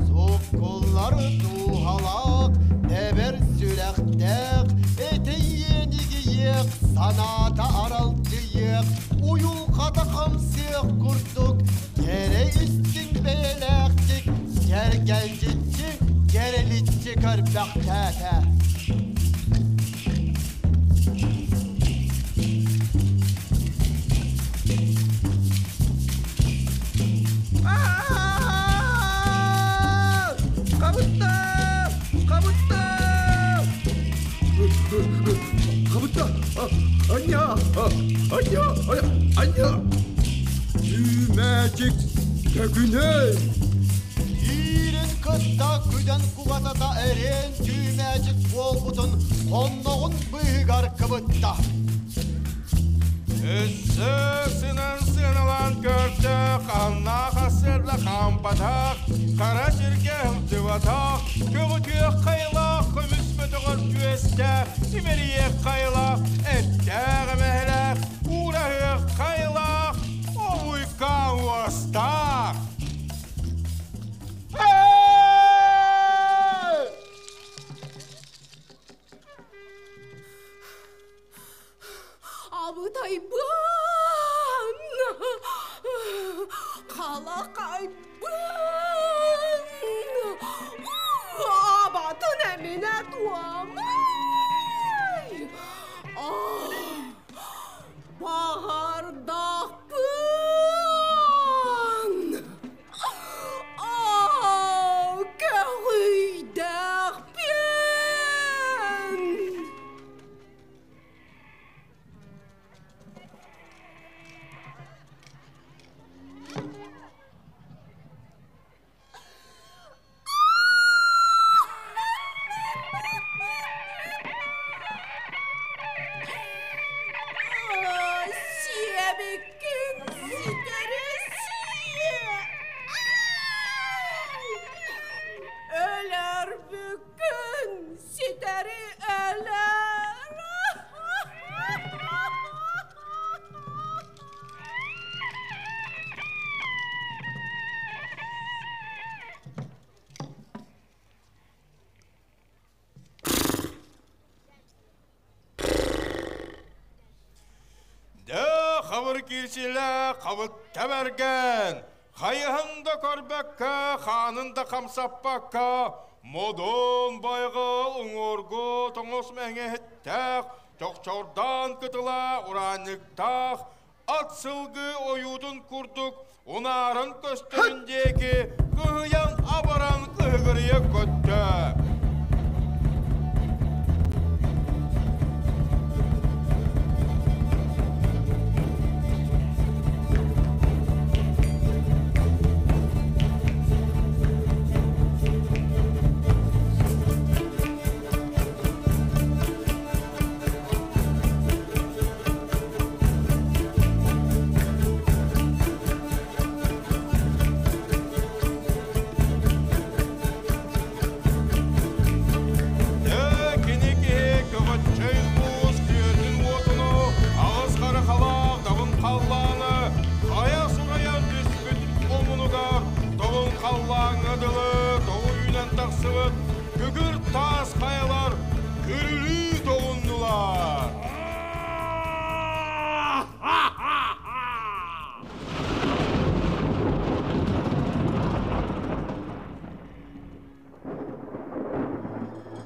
Суккуллар дууһалаах, тэбэр сүрэхтээх, этийиэнигийиэх, санаата аралдьыйыах, уйулҕата хамсыах курдук, кэрэ истиҥ бэйэлээхтик, кэргэлдьиччи, кэрэличчи көрбөхтөөтө. Хабытта! Хабытта! Хабытта! Аня! Аня! Аня! Түүмээчик төгүнэй! Киирин кытта күдэн кугатата эриэн түүмээчик буолбутун хонноҕун быыһыгар кыбытта. Өссө сынан сыаналаан көрдө, ханнаах ассыарла хаампатах, хара сиргэ сылдьыбатах, көҕүтүөх хайылаах көмүс мөтөҕөр түөстээх, имэрийиэх хайылаах, эттээх эмэһэлээх, уураһыах хайылаах, обуйкаан уостаах. Абытайбын! Халақайбын! Абатын эминэ туомай! Баҕардахпын! Көҕүйдэхпин! Сиэбиккин ситэрэ Өлөрбүккүн ситэри өлөр! Дэ хабыр киирсилэ хабытта бэргэн, хайыһын да көрбөккө, хаанын да хамсаппакка, модун байҕал уҥуоргу тоҥус мэҥэһиттээх, чохчордоон кытыла ураанньыктаах, ат сылгы ойуутун курдук унааран көстөрүн диэки кыһыйан абаран кыһыгырыйа көттө. Дьэ, кини киһи көҕөччөй муус күөтүн уотуну, аҕыс хара халаах дабын халлааны, хайа сурайан түспүт омунугар тобун халлааҥҥа дылы тоҕу үүнэн тахсыбыт күкүр таас хайалар күрүлүү тоҕуннулар.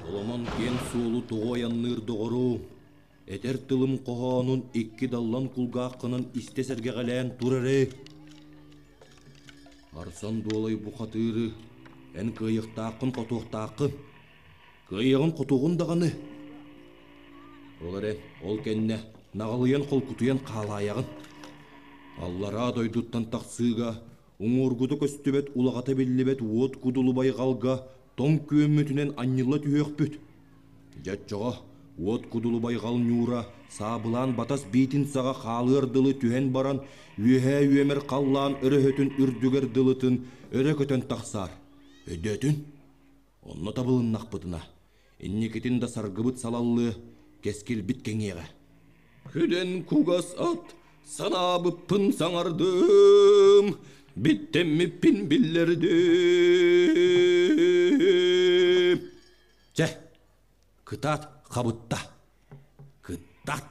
Толомон киэҥ суолу тоҕо айанныыр доҕору, Этэр тылым хоһоонун икки даллан кулгааххынан истэ сэргэҕэлээн тур эрэ. Арсан Дуолай бухатыыры эн кыайыахтааххын-хотуохтааххын. Кыайыаҕын-хотуоҕун даҕаны. Ол эрэн, ол кэннэ наҕылыйан-холкутуйан хаалаайаҕын. Аллараа дойдуттан тахсыыга уҥуоргута көстүбэт улаҕата биллибэт уот кудулу байҕалга тоҥ күөммүтүнэн анньылла түһүөхпүт. Дьэ оччоҕо уот кудулу байҕал ньуура саабылаан батас биитин саҕа хаалыар дылы түһэн баран үөһээ үөмэр халлаан өрөһөтүн үрдүгэр дылытын өрө көтөн тахсаар. Өйдөөтүн? Онно табылыннахпытына, инникитин да саргыбыт салаллыа, кэскилбит кэҥиэҕэ. Күдэн кугас ат санаабыппын саҥардым, биттэммиппин биллэрдим. Чэ, кытаат хабытта. Кытаат.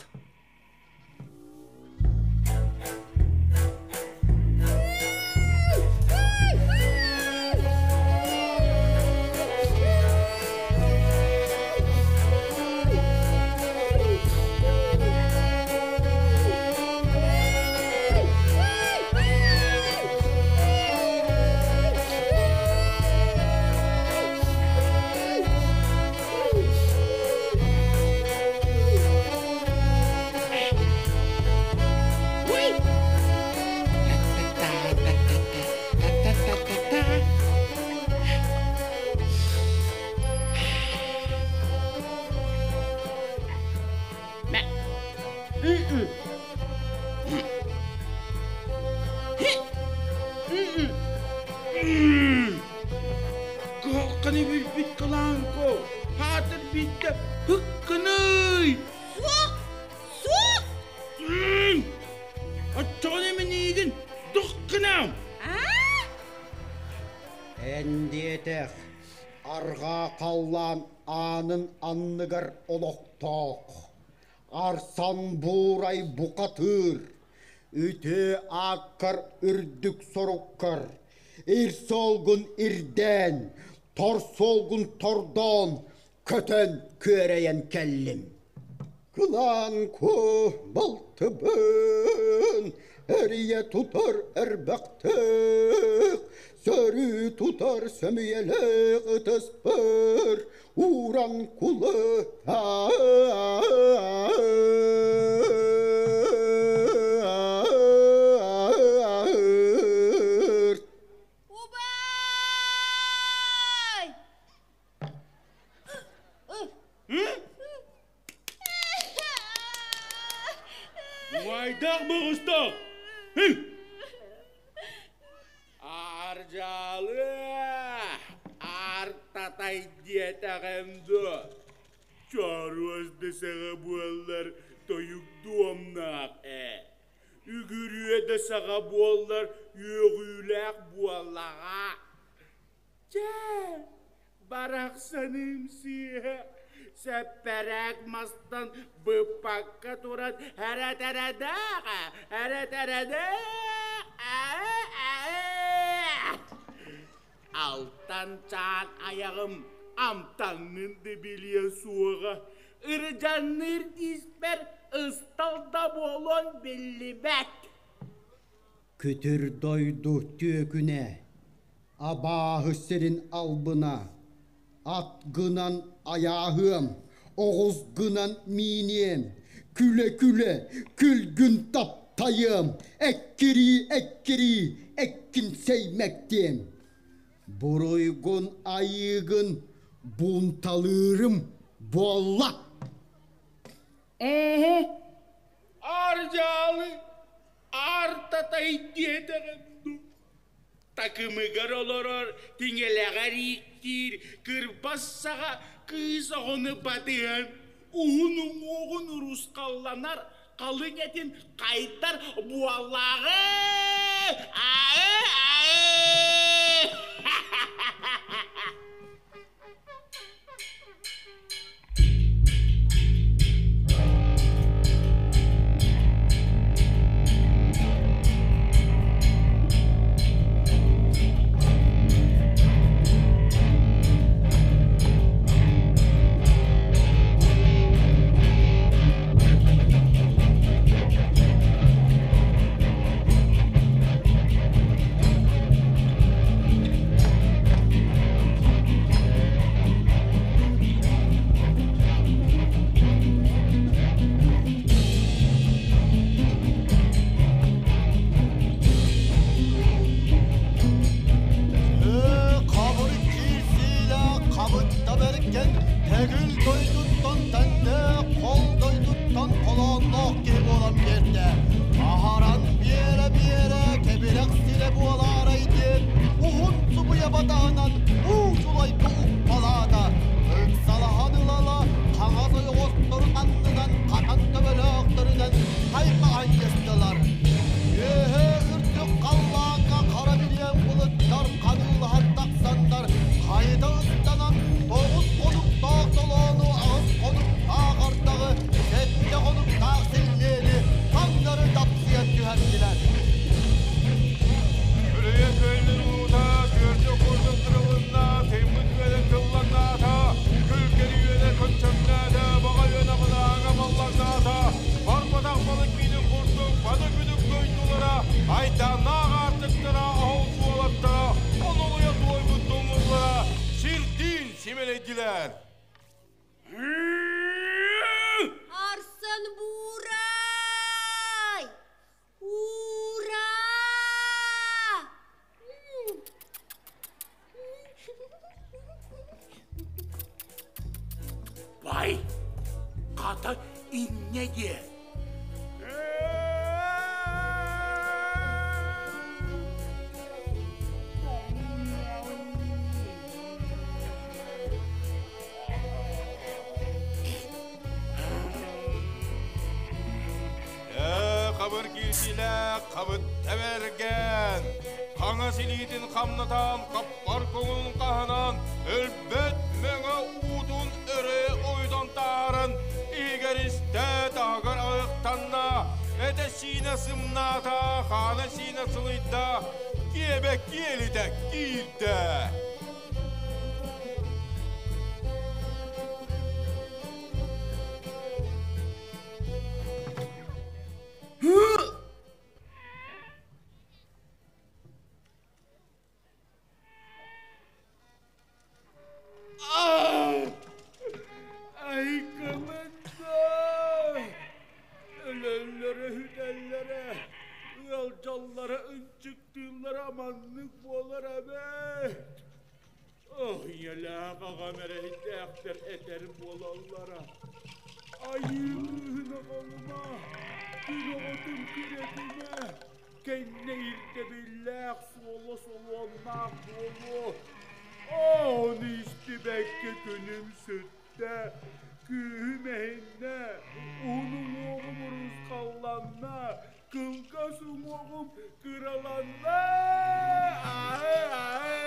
Куһаҕаны билбит кылааҥко, хаатыр биирдэ һыккыный! Суох! Суох! Оччоҕуна мин эйигин тух гынам? Эн диэтэх, арҕаа халлаан аанын анныгар олохтоох, Арсан Буурай бухатыыр, үтүө ааккар үрдүк соруккар, ир суолгун ирдээн, тор суолгун тордоон, көтөн күөрэйэн кэллим. Кылаан куо балтыбын эрийэ тутар эрбэхтэх, сөрүү тутар сөмүйэлээх ытыспыр ууран кулы Убай! Майдах боҕустаах! Ардьаалы, артатай диэтэҕим дуо? Чоруос да саҕа буоллар тойук дуомнаах ээ. Үгүрүө да саҕа буоллар үөҕүүлээх буоллаҕа. Чэ, барахсаным сыыһа, сэппэрээк мастан быппакка туран эрэ-тэрэдээх, эрэ-тэрэдээх, Алтан чаан айаҕым амтаҥҥын да билиэ суоҕа, ырдьанныыр диспэр ыстал да буолуон биллибэт. Күтүр дойду түөкүнэ, абааһы сирин албына, ат гынан айааһыам, оҕус гынан мииниэм, күлэ-күлэ күлгүн таптайыам, эккирии-эккирии эккин сэймэктиэм. Буруйгун айыыгын буунталыырым буолла. Ээ, Ардьаалы Артатай диэтэҕим дуу? Такымыгар олорор, тиҥэлэҕэр ииктиир кырбас саҕа кыыс оҕону батыһан, уһун уҥуоҕун урусхалланар халыҥ этин хайдар буоллаҕы! Аа-аа! хайа батаһынан уу сулайга укпалаата. Ыксалаһан ыла-ыла хаҥас ойоҕосторун аннынан хатан төбөлөөхтөрүнэн хайпа анньыстылар. Үөһэ үрдүк халлааҥҥа хара билиэн былыттар ханыылаһан тахсаннар хайыта ыстанан тоҕус хонуктаах толоону аҕыс хонуктаах ардаҕы сэттэ хонуктаах силлиэни таҥнары дапсыйан түһэрдилэр. Үрүйэ күөлүн уута күөрчэх курдук тырылынна, тыыммыт үөнэ тыллаҥнаата, күлгэри үөнэ көччөҥнөөтө, баҕа үөнэ мынааҥа маллаҥнаата, барбатах балык миинин курдук баны күдүк дойдулара, айдааннаах аартыктара, оһол суолаттара, онолуйа туойбут тумуллара сирдиин симэлэйдилэр. Арсан Буурай! Ура! Бай, хата инньэ диэ. Хабыр киирсиилээх хабыт тэбэргэн, хаҥас илиитин хамнатан, хаппар көҥүлүн хаһынан, өлбөт мэҥэ уутун өрө ойутан таһааран, иһигэр истэ, таһыгар айахтанна, этэ-сиинэ сымнаата, хаана-сиинэ сылыйда, киэбэ киэлитэ киирдэ. Айгымында! Өлөллөрө, үтэллэрэ, ыалдьаллара, ынчыктыыллара маннык буолар эбээт. Ох, ийэлээх аҕам эрэйдээхтэр этэр буолаллара. Айыы кыыһын оҕолума, күн оҕотун күрэтимэ, кэннэ ирдэбиллээх суола солуоннаах буолуо. Ону истибэккэ күнүм сүттэ, күүһүм эһиннэ, уһун уҥуоҕум урусхалланна, кылгас уҥуоҕум кыраланна. Аһы, аһы!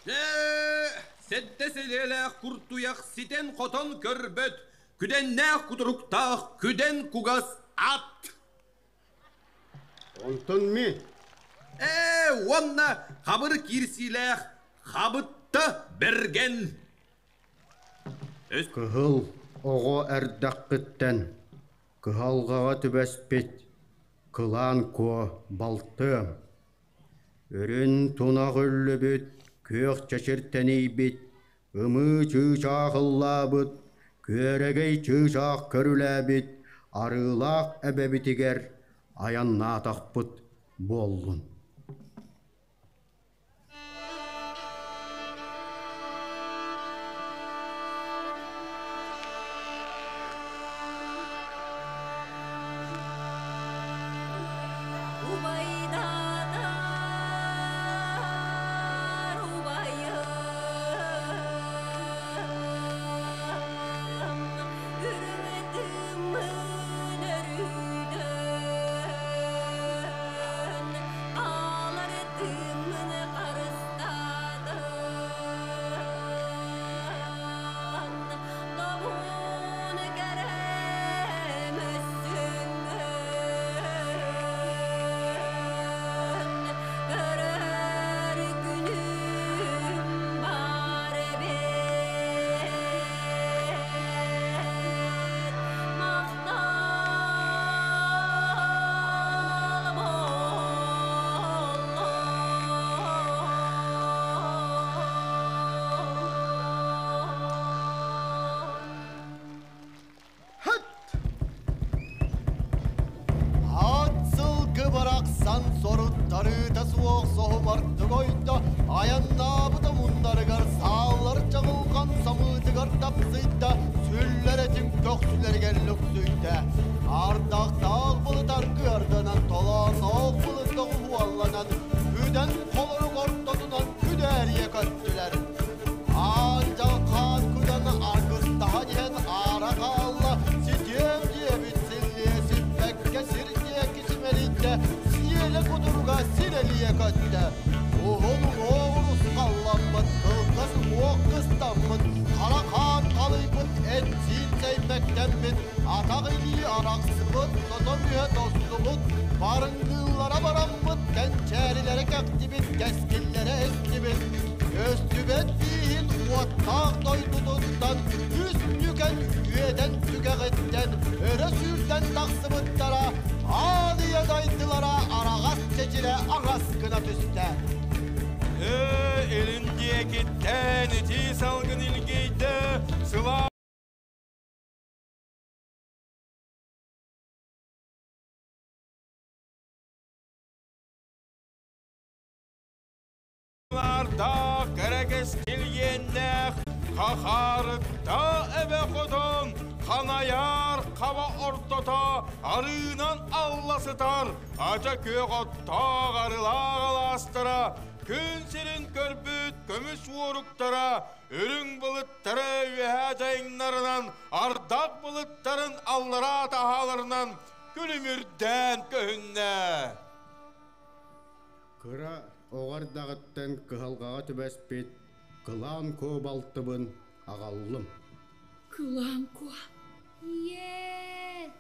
Дьэ, сэттэ сэлиэлээх куртуйах ситэн-хотон көрбөт, күдэннээх кутуруктаах күдэн кугас ат. Онтон ми? Ээ, уонна хабыр киирсиилээх хабытта бэргэн. Кыһыл оҕо эрдэххиттэн кыһалҕаҕа түбэспит Кылаан Куо балтыам. Үрүн тунах үллүбүт, күөх чэчир тэнийбит, ымыы чыычаах ыллаабыт, күөрэгэй чыычаах көрүлээбит арыылаах эбэбитигэр айаннаатахпыт буоллун. Убайдаатар убайым, үрүҥ тыыммын өрүтэн, хаалар тыыммын харыстаатан, добун кэрэ мөссүөҥҥүн көрөр күнүм баар эбит. Махтал буоллун. Хат! Ат сылгы барахсан соруттарыыта суох соһумардык ойдо, айаннаабыта муннарыгар сааллар чаҕылҕан самыытыгар Сапсыйда, сүллэр этиҥ көхсүлэригэр лүксүйдэ. Ардахтаах былыт аргыарданан, толоонноох былыт доҕуһуолланан, күдэн холорук ортотунан күдээрийэ көттүлэр. Аан дьалхаан күдэн аргыстаһан иһэн аара хаалла, ситиэм диэбит силлиэ сиппэккэ сир диэки симэлийдэ, сиэлэ кутуруга сирэлийэ көттө. Уһун уҥуоҕун урусхалламмыт, кылгас уҥуох кыстаммыт, хара хаан халыйбыт, эт-сиин сэймэктэммит, атах илии арахсыбыт, сотом үһэ тостубут, барыҥныыллара бараммыт, кэнчээрилэрэ кэхтибит, кэскиллэрэ эстибит, көстүбэт бииһин уоттаах дойдутуттан үс нүкэн үөдэн түгэҕиттэн өрө сүүрдэн тахсыбыттара, аан ийэ дайдылара араҕас чэчирэ аҥас гына түстэ. Илин диэкиттэн итии салгын илгийдэ, сылаас Ардаах кэрэкэс килиэннээх, хахаарыкта эбэ хотон, ханайар хаба ортото арыынан алла сытар, ача күөх оттоох арылаах алаастара, күн сирин көрбүт көмүс уоруктара, үрүҥ былыттары үөһээ дьайыҥнарынан, ардах былыттарын аллараа таһааларынан күлүмүрдээн көһүннэ. Кыра оҕо эрдэҕиттэн кыһалҕаҕа түбэспит Кылаан Куо балтыбын аҕаллым. Кылаан Куо. Ийээ!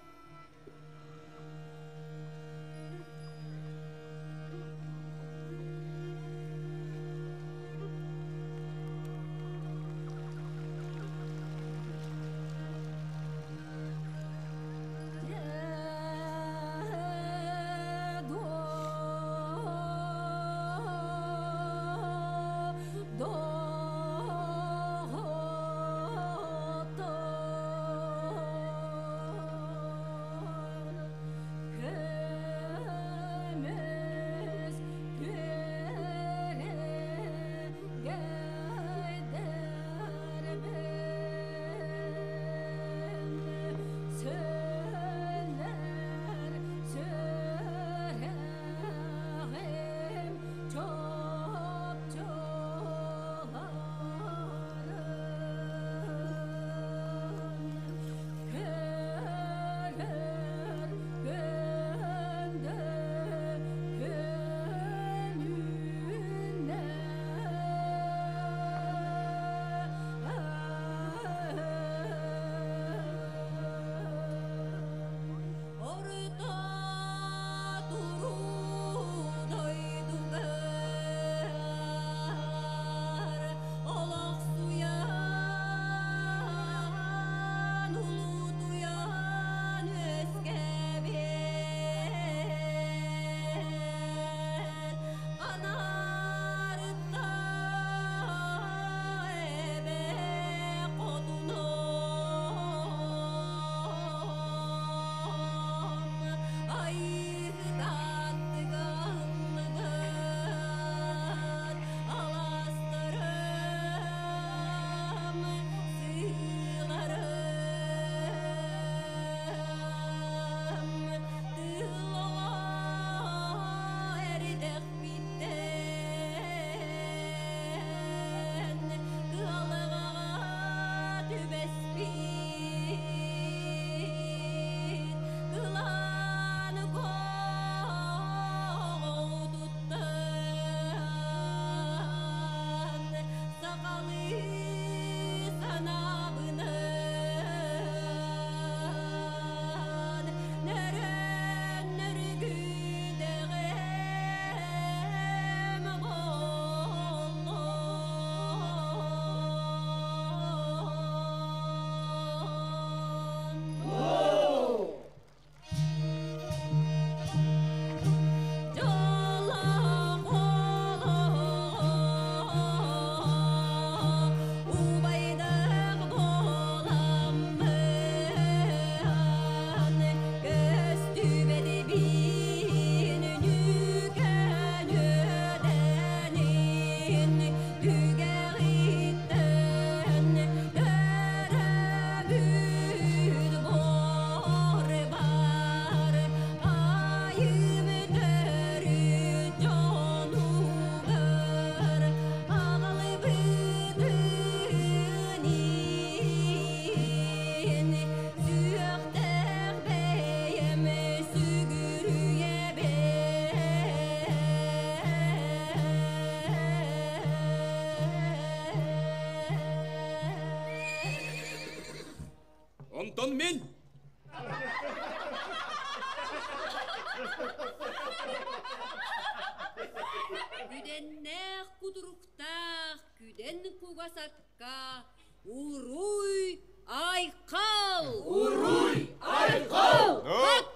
Күдэннээх кутуруктаах күдэн кугас акка Уруй айхал! Уруй айхал! Хат!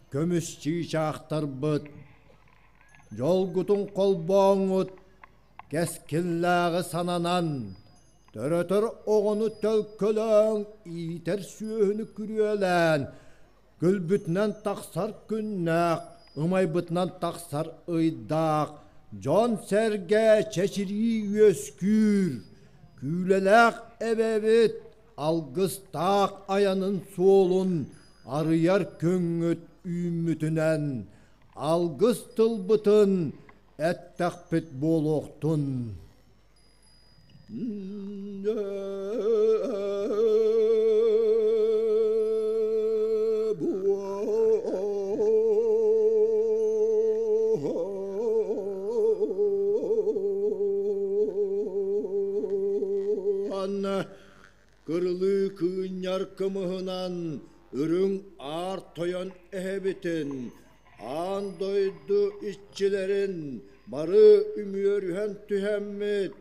Көмүс чыычаахтарбыт, дьолгутун холбооҥҥут, кэскиллээҕи сананан, төрөтөр оҕону төлкөлөөн, иитэр сүөһүнү күрүөлээн, күлбүтүнэн тахсар күннээх, ымайбытынан тахсар ыйдаах, дьон-сэргэ чэчирии үөскүүр, күүлэлээх эбэбит алгыстаах айанын суолун арыйар күҥҥүт үүммүтүнэн алгыс тылбытын эттэхпит буолуохтун. Кырылыы кыынньар кымыһынан үрүҥ аар тойон эһэбитин, аан дойду иччилэрин бары үмүөрүһэн түһэммит,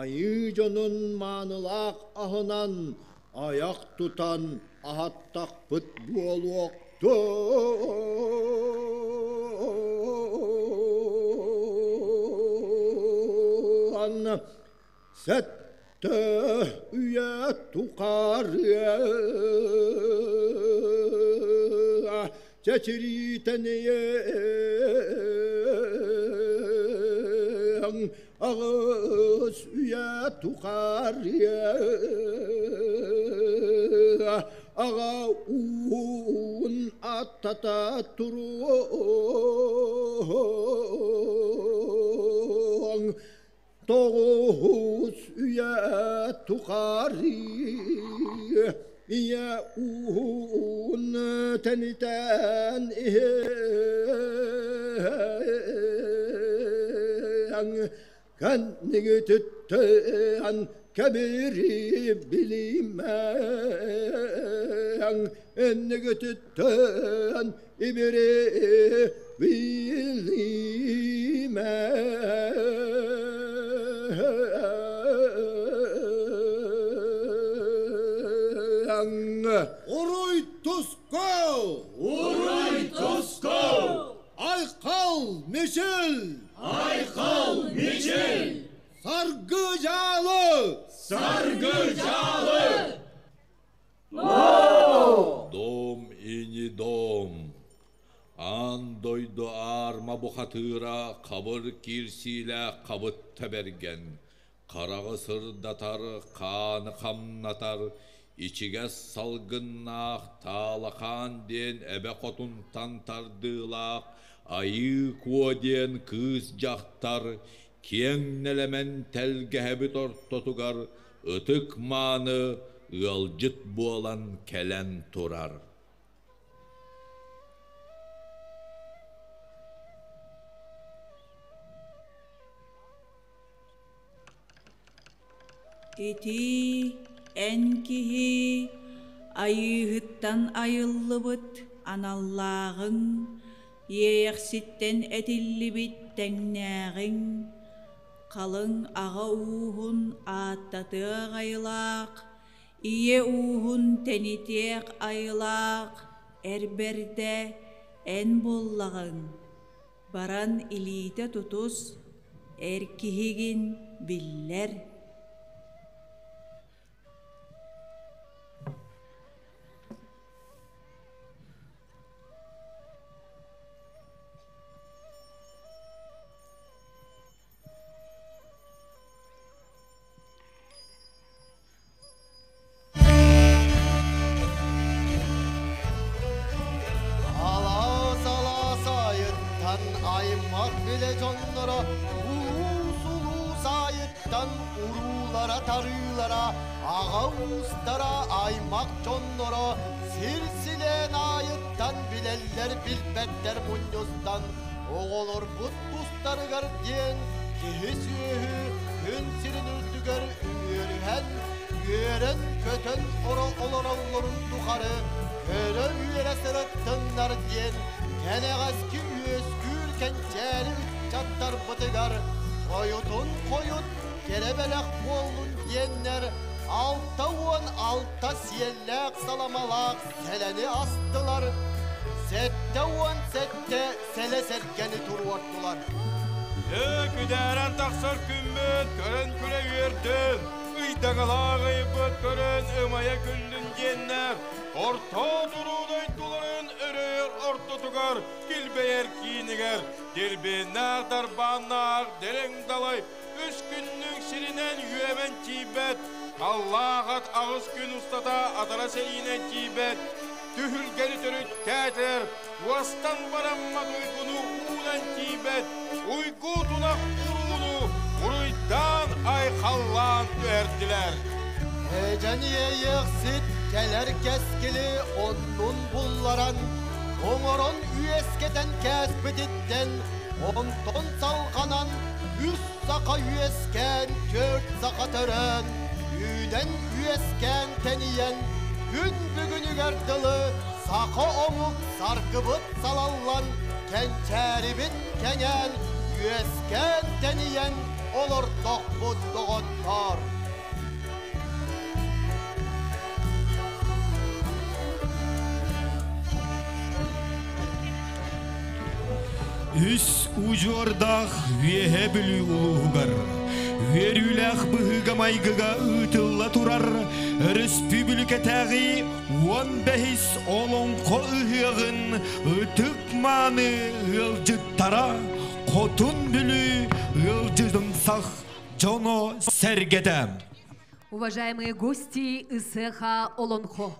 айыы дьонун маанылаах аһынан айах тутан аһаттахпыт буолуохтун. Сэттэ үйэ тухары чэчириитэн аҕыс үйэ тухары аҕа уун аттата туруоҥ. Тоҕус үйэ тухары ийэ ууһун тэнитэн иһэн кэннигититтэн кэбири билимэҥ иннигититтэн ибири билимэҥ. Уруй туску! Уруй туску! Айхал Мичил! Айхал Мичил! Саргы дьаалы! Саргы дьаалы! Дом ини дом. Аан дойду аарма бухатыыра хабыр киирсиилээх хабытта бэргэн, хараҕы сырдатар, хааны хамнатар, ичигэс салгыннаах Таалахаан диэн эбэ хотунтан тардыылаах Айыы Куо диэн кыыс дьахтар киэҥ нэлэмэн тэлгэһэбит ортотугар ытык-мааны ыалдьыт буолан кэлэн турар. Ити эн киһи Айыыһыттан айыллыбыт аналлааҕыҥ, Иэйэхситтэн этиллибит тэҥнээҕиҥ, Халыҥ аҕа ууһун ааттатыах айылаах, Ийэ ууһун тэнитиэх айылаах Эр бэрдэ эн буоллаҕыҥ, Баран илиитэ тутус, эр киһигин биллэр. Алаас-алаас аайыттан аймах билэ дьонноро улуус-улуус аайыттан уруулара-тарыылара, аҕа уустара аймах дьонноро сир-силээн аайыттан билэллэр-билбэттэр мунньустан оҕолорбут тустарыгар диэн киһи-сүөһү күн сирин үрдүгэр үмүөрүһэн, үөрэн-көтөн олороллорун тухары көрө-үөрэ сырыттыннар диэн кэнэҕэски үөскүүр кэнчээри ыччаттарбытыгар хойутун хойут кэрэ бэлэх буоллун диэннэр 66 сиэллээх саламалаах сэлэни астылар, 77 сэлэ сэргэни туруордулар. Ээ, күдээрэн тахсар күммүт көрөн күлэ үөрдүн, ыйдаҥалаах ыйбыт көрөн ымайа күллүн диэннэр орто туруу дойдуларын өрөйөр ортотугар килбэйэр киинигэр дирбиэннээх дарбааннаах дириҥ далай үс күннүк сиринэн үөмэн тиийбэт, аллаах ат аҕыс күн устата атара сэриинэн тиийбэт, түһүлгэни төрүттээтэр, уостан бараммат уйгуну уунан тиийбэт, уйгу тунах урууну уруйдаан айхаллаан түһэрдилэр. Эдьэн иэйиэхсит кэлэр кэскили оннун булларан, оҥорон үөскэтэн кээспититтэн, онтон салҕанан үс саха үөскээн, түөрт саха төрөөн, үүнэн үөскээн тэнийэн, күн бүгүнүгэр дылы саха омук саргыбыт салаллан, кэнчээрибит кэҥээн, үөскээн тэнийэн олордохпут доҕоттоор. Үс удьуордаах Үөһээ Бүлүү улууһугар үөрүүлээх быһыыга-майгыга ыытылла турар өрөспүүбүлүкэтээҕи 15-ис Олоҥхо ыһыаҕын ытык-мааны ыалдьыттара Хотун Бүлүү ыалдьытымсах дьоно-сэргэтэ. Уважаемые гости Ысыаха Олонхо!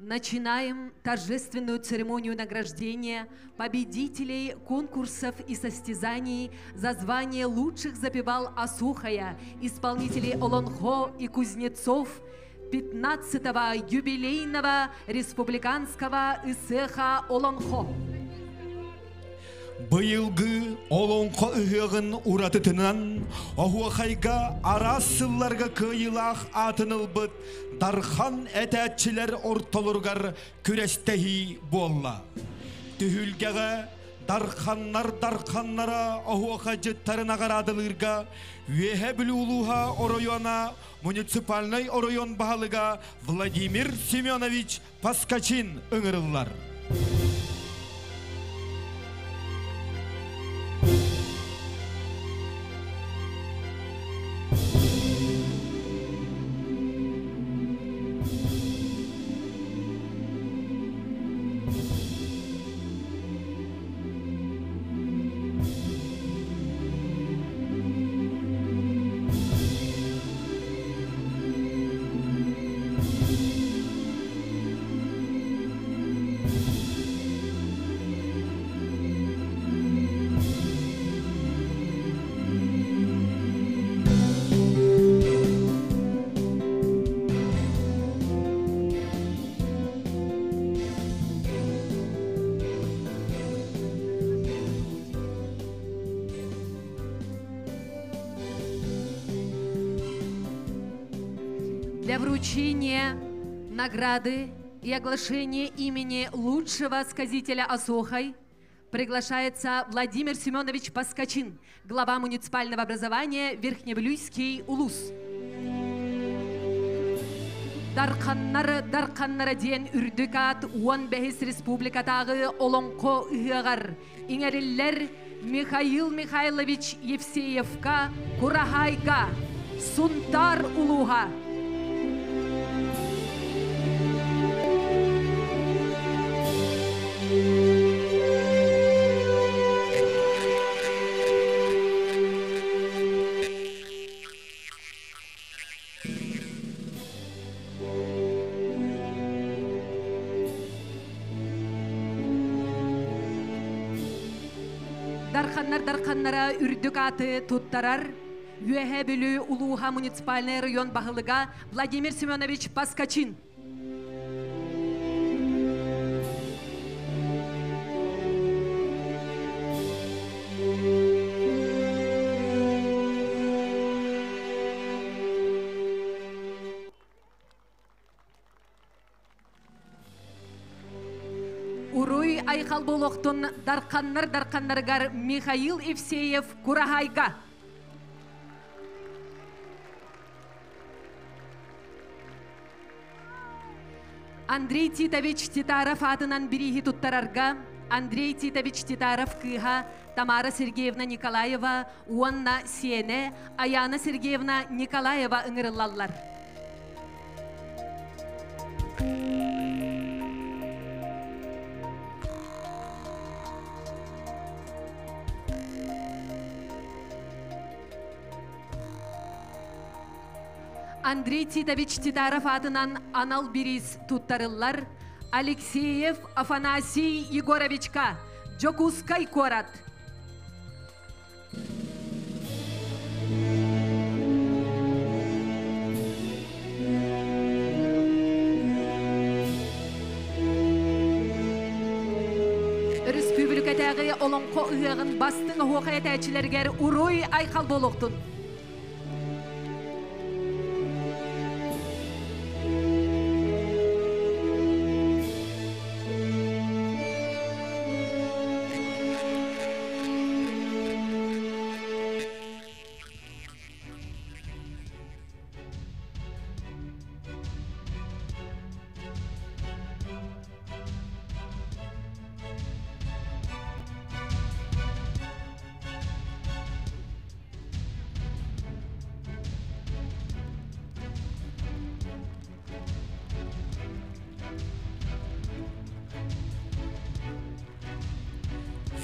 Начинаем торжественную церемонию награждения победителей конкурсов и состязаний за звание лучших запевал Асухая, исполнителей Олонхо и Кузнецов 15-го юбилейного республиканского Исеха Олонхо. Быйылгы Олоҥхо ыһыаҕын уратытынан оһуохайга араас сылларга кыайыылаах аатын ылбыт Дархан этээччилэр ортолоругар күрэстэһии буолла. Түһүлгэҕэ Дарханнар дарханнара оһуохайдьыттары наҕараадалыырга Үөһэ Бүлүү улууһа оройуона муниципальнай оройуон баһылыга Владимир Семенович Поскачин ыҥырыллар. Для вручения награды и оглашения имени лучшего сказителя Осохой приглашается Владимир Семенович Паскачин, глава муниципального образования Верхневилюйский Улус. Дарханнар дарханнара диэн үрдүк аат 15 республикатааҕы Олоҥхо ыһыаҕар иҥэриллэр Михаил Михайлович Евсеевка Кураһаайга Сунтаар улууһа. Дарханнар дарханнара үрдүк ааты туттарар Үөһээ Бүлүү улууһа муниципальнай район баһылыга Владимир Семенович Паскачин. Уруй айхал буолуохтун дарханнар дарханнарыгар Михаил Евсеев Кураһайга. Андрей Титович Титаров аатынан бирииһи туттарарга Андрей Титович Титаров кыыһа Тамара Сергеевна Николаева уонна сиэнэ Аяна Сергеевна Николаева ыҥырыллаллар. Андрей Титович Титаров аатынан анал бириис туттарыллар Алексеев Афанасий Егоровичка, Дьокуускай куорат. Өрөспүүбүлүкэтээҕи Олоҥхо ыһыаҕын бастыҥ оһуохай этээччилэригэр уруй айхал буолуохтун!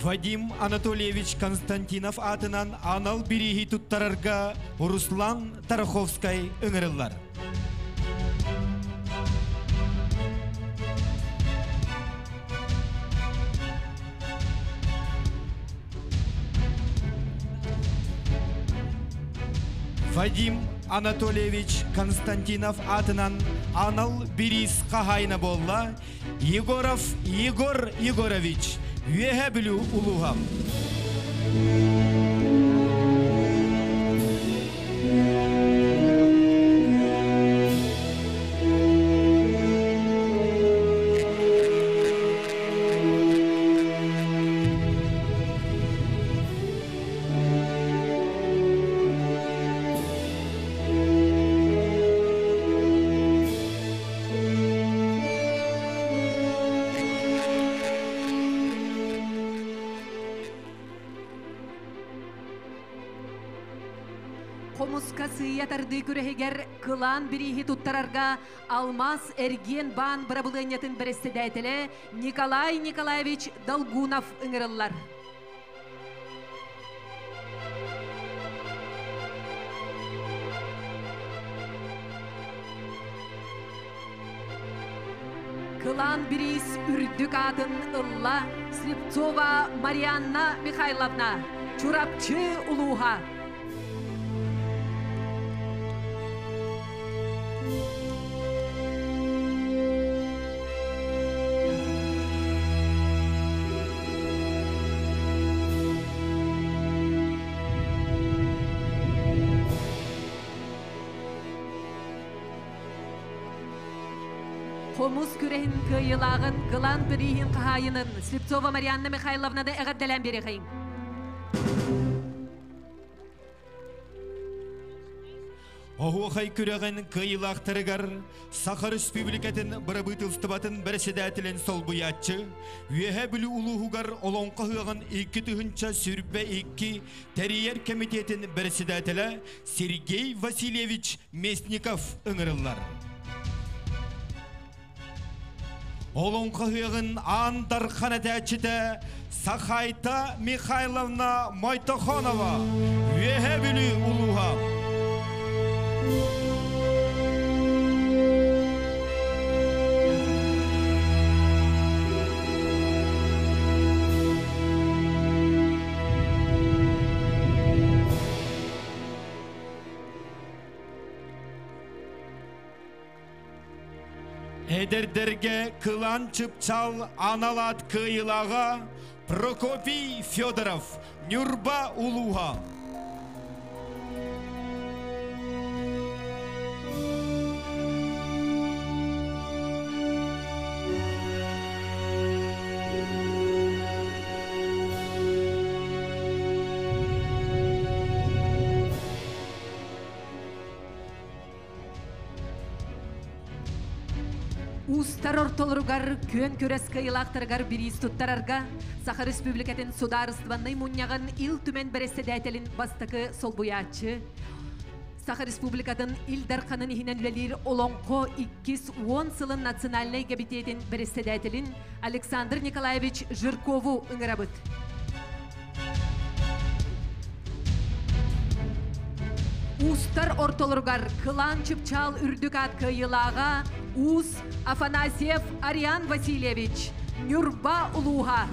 Вадим Анатольевич Константинов аатынан анал бирииһи туттарарга Руслан Тараховскай ыҥырыллар. Вадим Анатольевич Константинов аатынан анал бириис хаһаайына буолла Егоров Егор Егорович, Үөһээ Бүлүү улууһа. Хомуска сыыйа тардыы күрэһигэр кылаан бирииһи туттарарга Алмаас эргиэн баан бырабылыанньатын бэрэссэдээтэлэ Николай Николаевич Долгунов ыҥырыллар. Кылаан бириис үрдүк аатын ылла Слепцова Марианна Михайловна, Чурапчы улууһа. Хомус күрэһин кыайыылааҕын кылаан бирииһин хаһаайынын Слепцова Марианна Михайловнаны эҕэрдэлээн биэриэхэйиҥ. Оһуохай күрэҕин кыайыылаахтарыгар Саха Республикатын бырабыытылыстыбатын бэрэссэдээтэлин солбуйааччы, Үөһээ Бүлүү улууһугар Олоҥхо ыһыаҕын 2022 тэрийэр кэмитиэтин бэрэссэдээтэлэ Сергей Васильевич Местников ыҥырыллар. Олоҥхо ыһыаҕын Аан Дархан этээччитэ Сахайта Михайловна Мойтохонова, Үөһээ Бүлүү улууһа. Эдэрдэргэ кылаан чыпчаал анал аат кыайыылааҕа Прокопий Федоров, Ньурба улууһа. Уустар ортолоругар күөн күрэс кыайыылаахтарыгар бириис туттарарга Саха Республикатын судаарыстыбаннай мунньаҕын Ил Түмэн бэрэссэдээтэлин бастакы солбуйааччы, Саха Республикатын Ил Дарханын иһинэн үлэлиир Олоҥхо иккис уон сылын национальнай кэмитиэтин бэрэссэдээтэлин Александр Николаевич Жиркову ыҥырабыт. Уустар ортолоругар кылаан чыпчаал үрдүк аат кыайыылааҕа Уус Афанасьев Ариан Васильевич, Ньурба улууһа.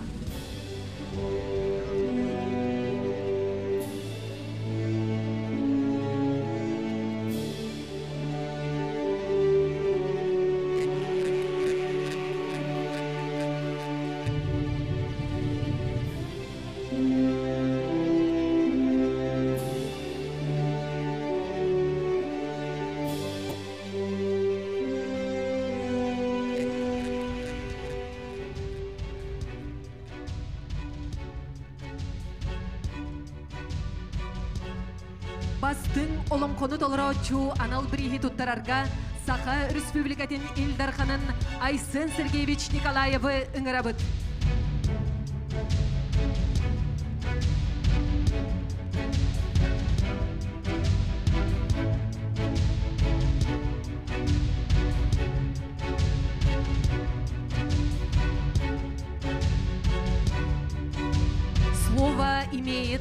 Бастыҥ олоҥхону толорооччу анал бирииһи туттарарга Саха Республикатын Ил Дарханын Айсен Сергеевич Николаевы ыҥырабыт. Слово имеет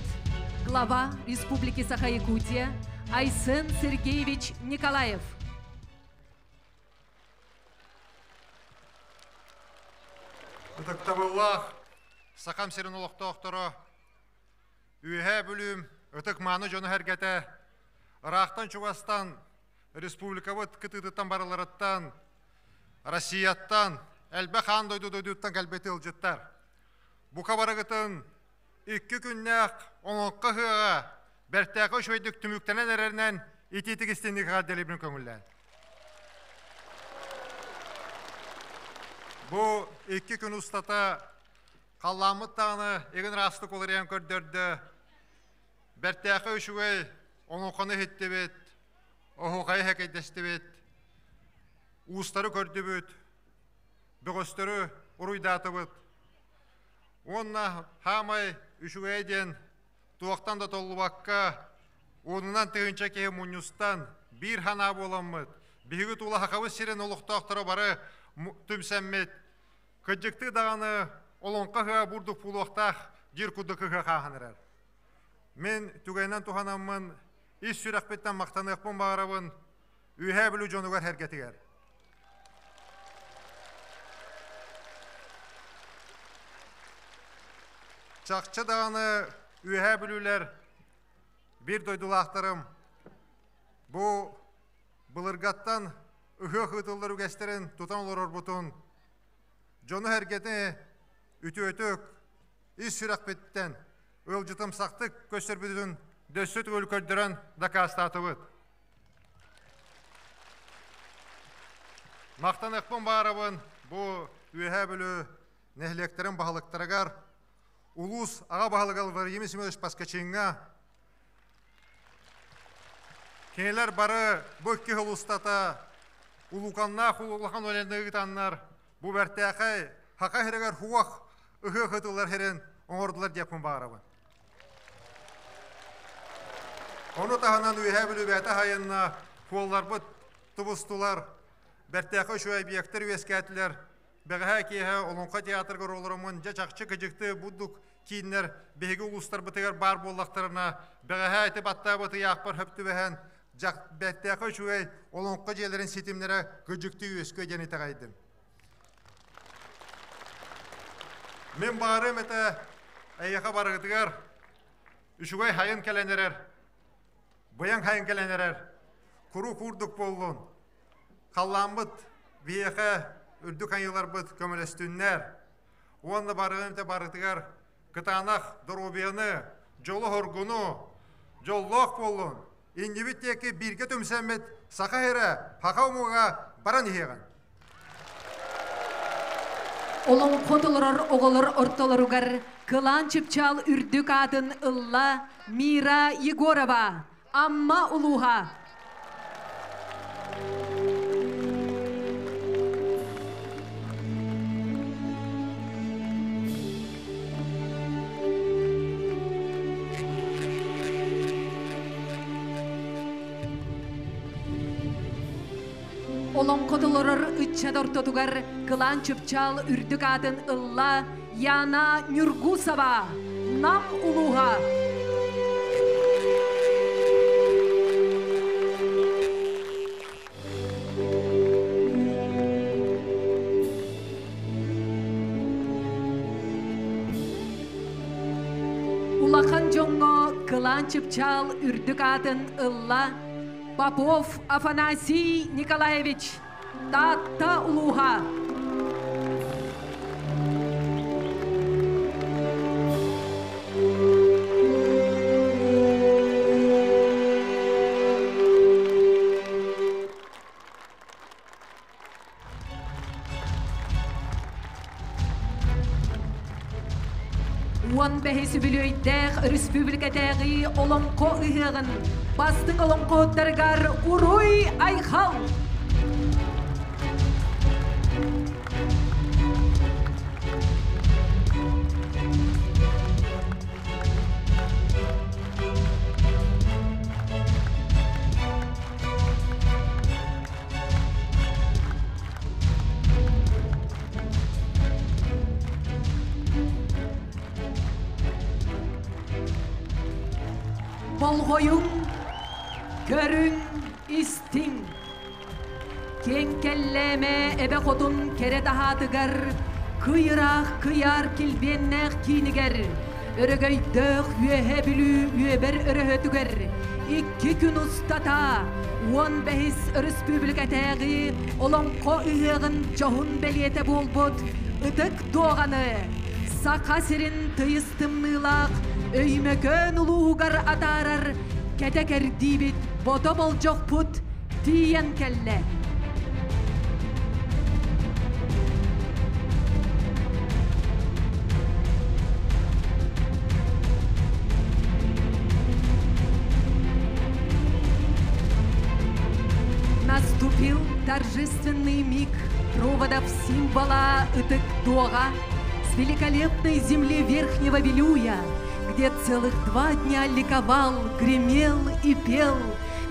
глава Республики Саха-Якутия Айсен Сергеевич Николаев. Ытыктабыллаах Сахам сирин олохтоохторо, Үөһээ Бүлүүм ытык-мааны дьоно-сэргэтэ, Ыраахтан чугастан республикабыт кытыытыттан барыларыттан, Россияттан, элбэх аан дойду дойдуттан кэлбит ыалдьыттар. Бука барыгытын икки күннээх оҥокко ыһыаҕа бэртээхэй үчүгэйдик түмүктэнэн эрэринэн итиитик истиҥник эҕэрдэлиибин көҥүллээн. Бу икки күн устата халлааммыт даҕаны игин ыраастык уларыйан көрдөрдө. Бэртээхэй үчүгэй оҥохону иһиттибит, оһуохайы хэкэйдэстибит, уустары көрдүбүт, бөҕөстөрү уруйдаатыбыт. Уонна хаамай үчүгэйэ диэн туохтан да толлубакка уонунан тыһыынча киһи мунньустан биир санаа буоламмыт, биһиги тула Сахабыт сирин олохтоохторо бары түмсэммит, кырдьыктыы даҕаны олоҥхо ыһыаҕа бурдук буолуохтаах диир курдук ыһыах ааһан эрэр. Мин түгэнинэн туһанаммын ис сүрэхпиттэн махтаныахпын баҕарабын Үөһээ Бүлүү дьонугар сэргэтигэр. Чахчы даҕаны Үөһээ Бүлүүлэр биир дойдулаахтарым бу былыргаттан ыһыах ыытыллар үгэстэрин тутан олорорбутун дьону-сэргэни үтүөтүк, ис сүрэхпиттэн ыалдьытымсахтык көрсөрбүтүн дөссө төгүл көрдөрөн дакаастаатыбыт. Махтаныахпын баарабын бу Үөһээ Бүлүү нэһилиэктэрин баһылыктарыгар, улуус аҕа баһылыга Владимир Семенович Паскачиҥҥа, кинилэр бары бу икки сыл устата улууканнаах улахан үлэни ыытаннар бу бэртээхэй Саха сиригэр хуох ыһыах ыытыллар сирин оҥордулар диэхпин баҕарабын. Ону таһынан Үөһээ Бүлүү бэйэтэ аһайынна, суолларбыт тубустулар, бэртээхэй үчүгэй объектар үөскээтилэр. Бэҕэһээ киэһэ Олоҥхо театрыгар олороммун дьэ чахчы кыдьыкты бурдук кииннэр биһиги улуустарбытыгар баар буоллахтарына, бэҕэһээ ити баттаабыт ыйаахпар хөп түбэһэн, бэртээхэй үчүгэй Олоҥхо дьиэлэрин ситимнэрэ кыдьыктыы үөскүө диэн итэҕэйдим. Мин баарым этэ эйиэхэ барыгытыгар үчүгэй хайын кэлэн эрэр, быйаҥ хайын кэлэн эрэр, куруук курдук буоллун. Халлааммыт биһиэхэ үрдүк айыыларбыт көмөлөстүннэр. Уонна барыгын этэ барытыгар кытаанах доруобуйаны, дьолу-соргуну, дьоллоох буоллун. Иннибит диэки бииргэ түмсэммит саха сирэ, саха омуга баран иһиэҕин. Олоҥхо толорор оҕолор ортолоругар Кылаан Чыпчаал үрдүк аатын ылла Мира Егорова, Амма улууһа. Олоҥхо толорор ыччат ортотугар Кылаан Чыпчаал үрдүк аатын ылла Яна Нюргусова, Нам улууһа. Улахан дьоҥҥо Кылаан Чыпчаал үрдүк аатын ылла Попов Афанасий Николаевич, Таатта улууһа. Уон бэһис үбүлүөйдээх өрөспүүбүлүкэтээҕи Олоҥхо ыһыаҕын бастыҥ олоҥхоһуттарыгар Уруй Айхал! Болҕойуҥ, көрүҥ, истиҥ! Киэҥ кэллээмэ эбэ хотун кэрэ таһаатыгар, кый ыраах кыйаар килбиэннээх киинигэр, өрөгөйдөөх Үөһээ Бүлүү үөбэр өрөһөтүгэр, Икки күн устата 15 өрөспүүбүлүкэтээҕи Олоҥхо ыһыаҕын дьоһун бэлиэтэ буолбут Ытык Дуоҕаны Саха сирин тыйыс тымныылаах Өймөкөөн улууһугар атаарар кэтэ кэрдиибит бото болдьохпут тиийэн кэллэ. Наступил торжественный миг проводов символа Ытык-Дуоҕа с великолепной земли Верхнего Вилюя, где целых 2 дня ликовал, гремел и пел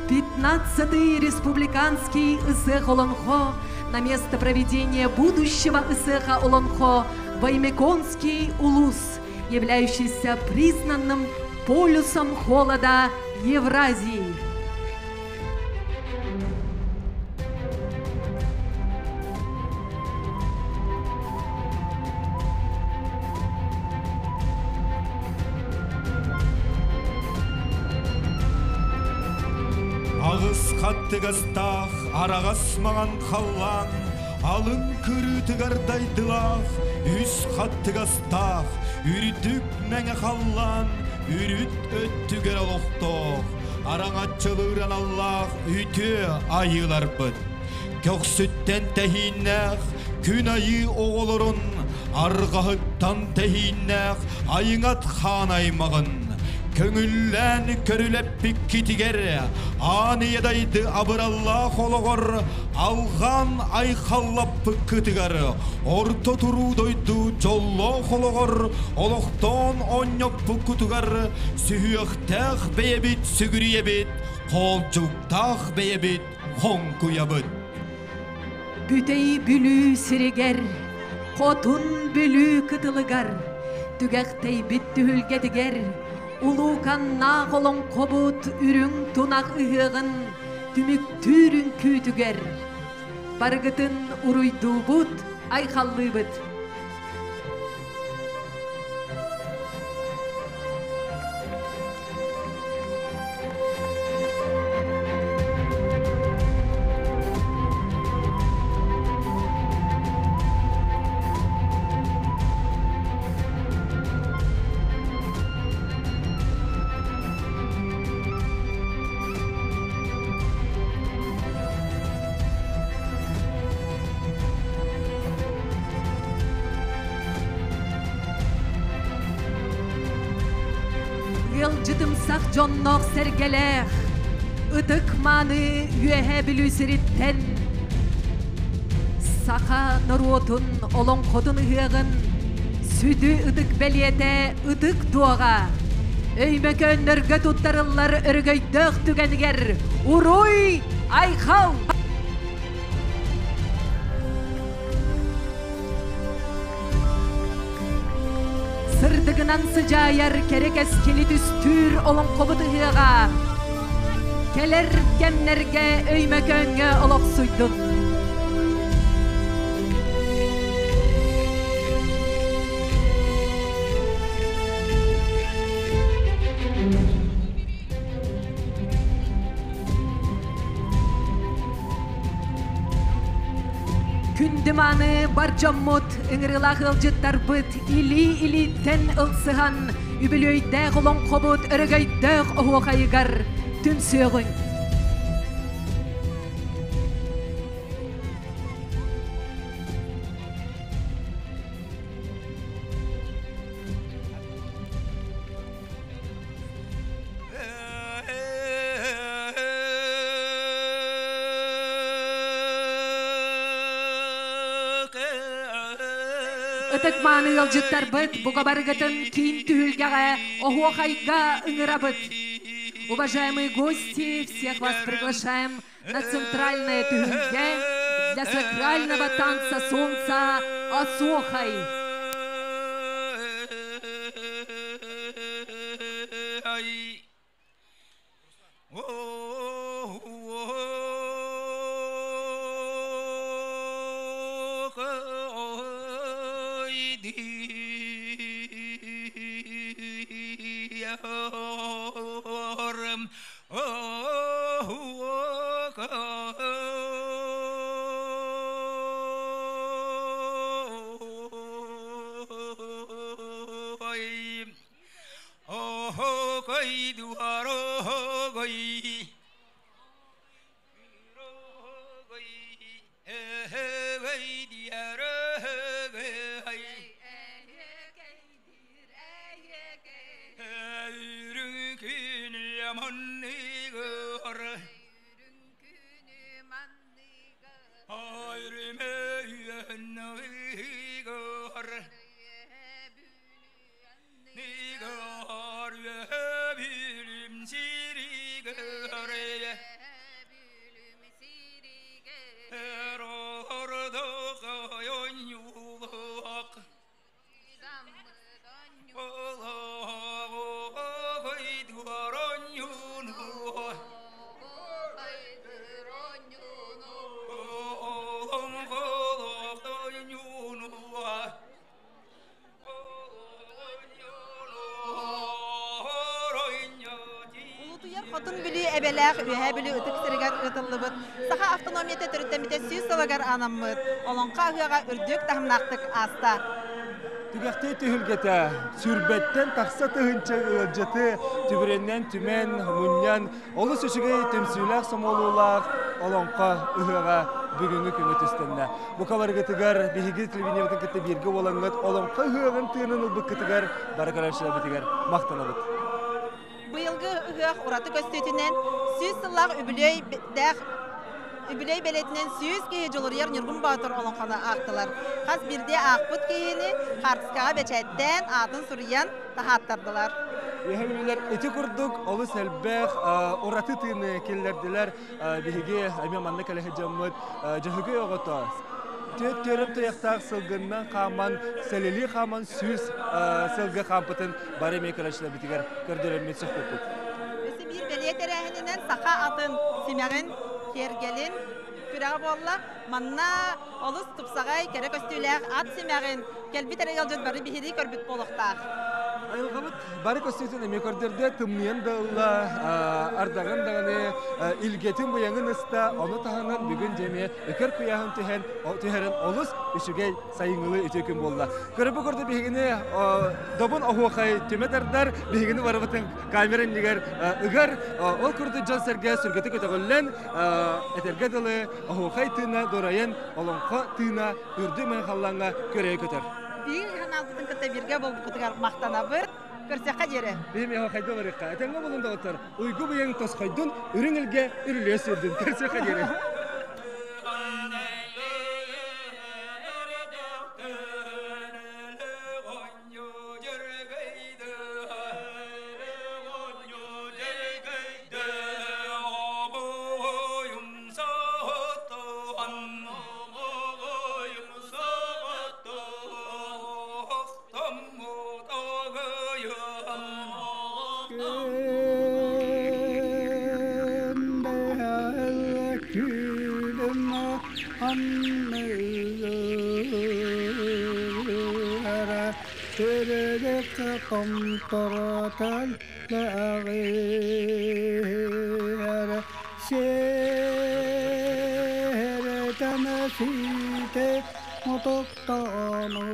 15-й республиканский Ысыах Олонхо на место проведения будущего Ысыаха Олонхо Воймеконский улус, являющийся признанным полюсом холода Евразии. Аҕыс хаттыгастаах, араҕас маҥан халлаан, алын кырыытыгар дайдылаах, үс хаттыгастаах, үрдүк мэҥэ халлаан, үрүт өттүгэр олохтоох, араҥаччылыыр аналлаах үтүө айыыларбыт. Көхсүттэн тэһииннээх күн айыы оҕолорун, арҕаһыттан тэһииннээх айыҥат хаан аймаҕын, көҥүллээн көрүлэппиккитигэр аан ийэ дайды абыраллаах олоҕор алҕаан айхаллаппыккытыгар орто туруу дойду дьоллоох олоҕор олохтоон оонньоппуккутугар сүһүөхтээх бэйэбит сүгүрүйэбит, хоолдьуктаах бэйэбит хоҥкуйабыт. Бүтэй Бүлүү сиригэр, Хотун Бүлүү кытылыгар, түгэхтэйбит түһүлгэтигэр улууканнаах олоҥхобут үрүҥ тунах ыһыаҕын түмүктүүр үҥкүүтүгэр барыгытын уруйдуубут, айхаллыыбыт. Ыалдьытымсах дьонноох сэргэлээх, ытык мааны Үөһээ Бүлүү сириттэн саха норуотун олоҥхотун ыһыаҕын сүдү ытык бэлиэтэ Ытык Дуоҕа Өймөкөөннөргө туттарыллар өрөгөйдөөх түгэнигэр уруй айхал! Сырдыгынан сыдьаайар кэрэ кэскили түстүүр олоҥхобут ыһыаҕа кэлэр кэмнэргэ Өймөкөөҥҥө олохсуйдун. Күндү мааны бар дьоммут, ыҥырыылаах ыалдьыттарбыт илии-илииттэн ылсыһан, үбүлүөйдээх олоҥхобут өрөгөйдөөх оһуохайыгар түмсүөҕүҥ. Ытык-мааны ыалдьыттарбыт бука барыгытын киин түһүлгэҕэ оһуохайга ыҥырабыт. Уважаемые гости, всех вас приглашаем на центральное түһүлгэ для сакрального танца солнца Осохай. Улуутуйар Хотун Бүлүү эбэлээх Үөһээ Бүлүү ытык сиригэр ыытыллыбыт Саха автономията төрүттэммитэ 100 сылыгар анаммыт Олоҥхо ыһыаҕа үрдүк таһымнаахтык ааста. Түгэхтии түһүлгэтэ сүүрбэттэн тахса тыһыынча ыалдьыты түбүрэннэн түмэн, мунньан, олус үчүгэй түмсүүлээх сомоҕолуулаах Олоҥхо ыһыаҕа бүгүҥҥү күҥҥэ түстэннэ. Бука барыгытыгар биһиги телевидениебытын кытта бииргэ буолаҥҥыт Олоҥхо ыһыаҕын тыынын ылбыккытыгар бары көрөөччүлэрбитигэр махтанабыт. Быйылгы ыһыах ураты көстүүтүнэн 100 сыллаах үбүлүөйдээх үбүлүөй бэлиэтинэн 100 киһи Дьулуруйар Ньургун Боотур олоҥхону аахтылар. Хас биирдии аахпыт киһини хаартыскаҕа бэчээттээн, аатын суруйан таһааттардылар. Үөһэ бүлүүлэр ити курдук олус элбэх ураты тыыны киллэрдилэр. Биһиги эмиэ манна кэлэ сылдьаммыт Дьөһөгөй оҕото түөрт туйахтаах сылгыннан хааман, сэлэлии хааман 100 сылгы хаампытын бары эмиэ көрөөччүлэрбитигэр көрдөрөммүт сөхпүппүт. Өссө биир бэлиэ тэрээһининэн саха атын симэҕин, киэргэлин күрэҕэ буолла. Манна олус тупсаҕай, кэрэ көстүүлээх ат симэҕин кэлбит эрэ ыалдьыт бары биһирии көрбүт буолуохтаах. Айылҕабыт бары көстүүтүн эмиэ көрдөрдө, тымныйан да ылла, ардаҕын даҕаны илгэтин быйаҥын ыста, ону таһынан бүгүн дьэ эмиэ өкөр куйааһын түһэн, түһэрэн олус үчүгэй сайыҥҥылыы үтүө күн буолла. Көрөбү көрдө биһигини добун оһуохай түмэ тардар, биһигини барыбытын камера иннигэр ыгар, ол курдук дьон-сэргэ сүргэтэ көтөҕүллэн, этэргэ дылы оһуохай тыына дорайан, олоҥхо тыына үрдүк мэҥэ халлааҥҥа көрөйө көтөр. Биир ханаалбытын кытта бииргэ буолбуккутугар махтанабыт. Көрсөххө диэри. Биһим оһуохайга барыахха. Этэҥҥэ буолун доҕоттор. Уйгу быйаҥ тосхойдун, үрүҥ илгэ үрүлүө сүүрдүн. Көрсөххө диэри. Томторотон Сиэртэн сиите мотоктону.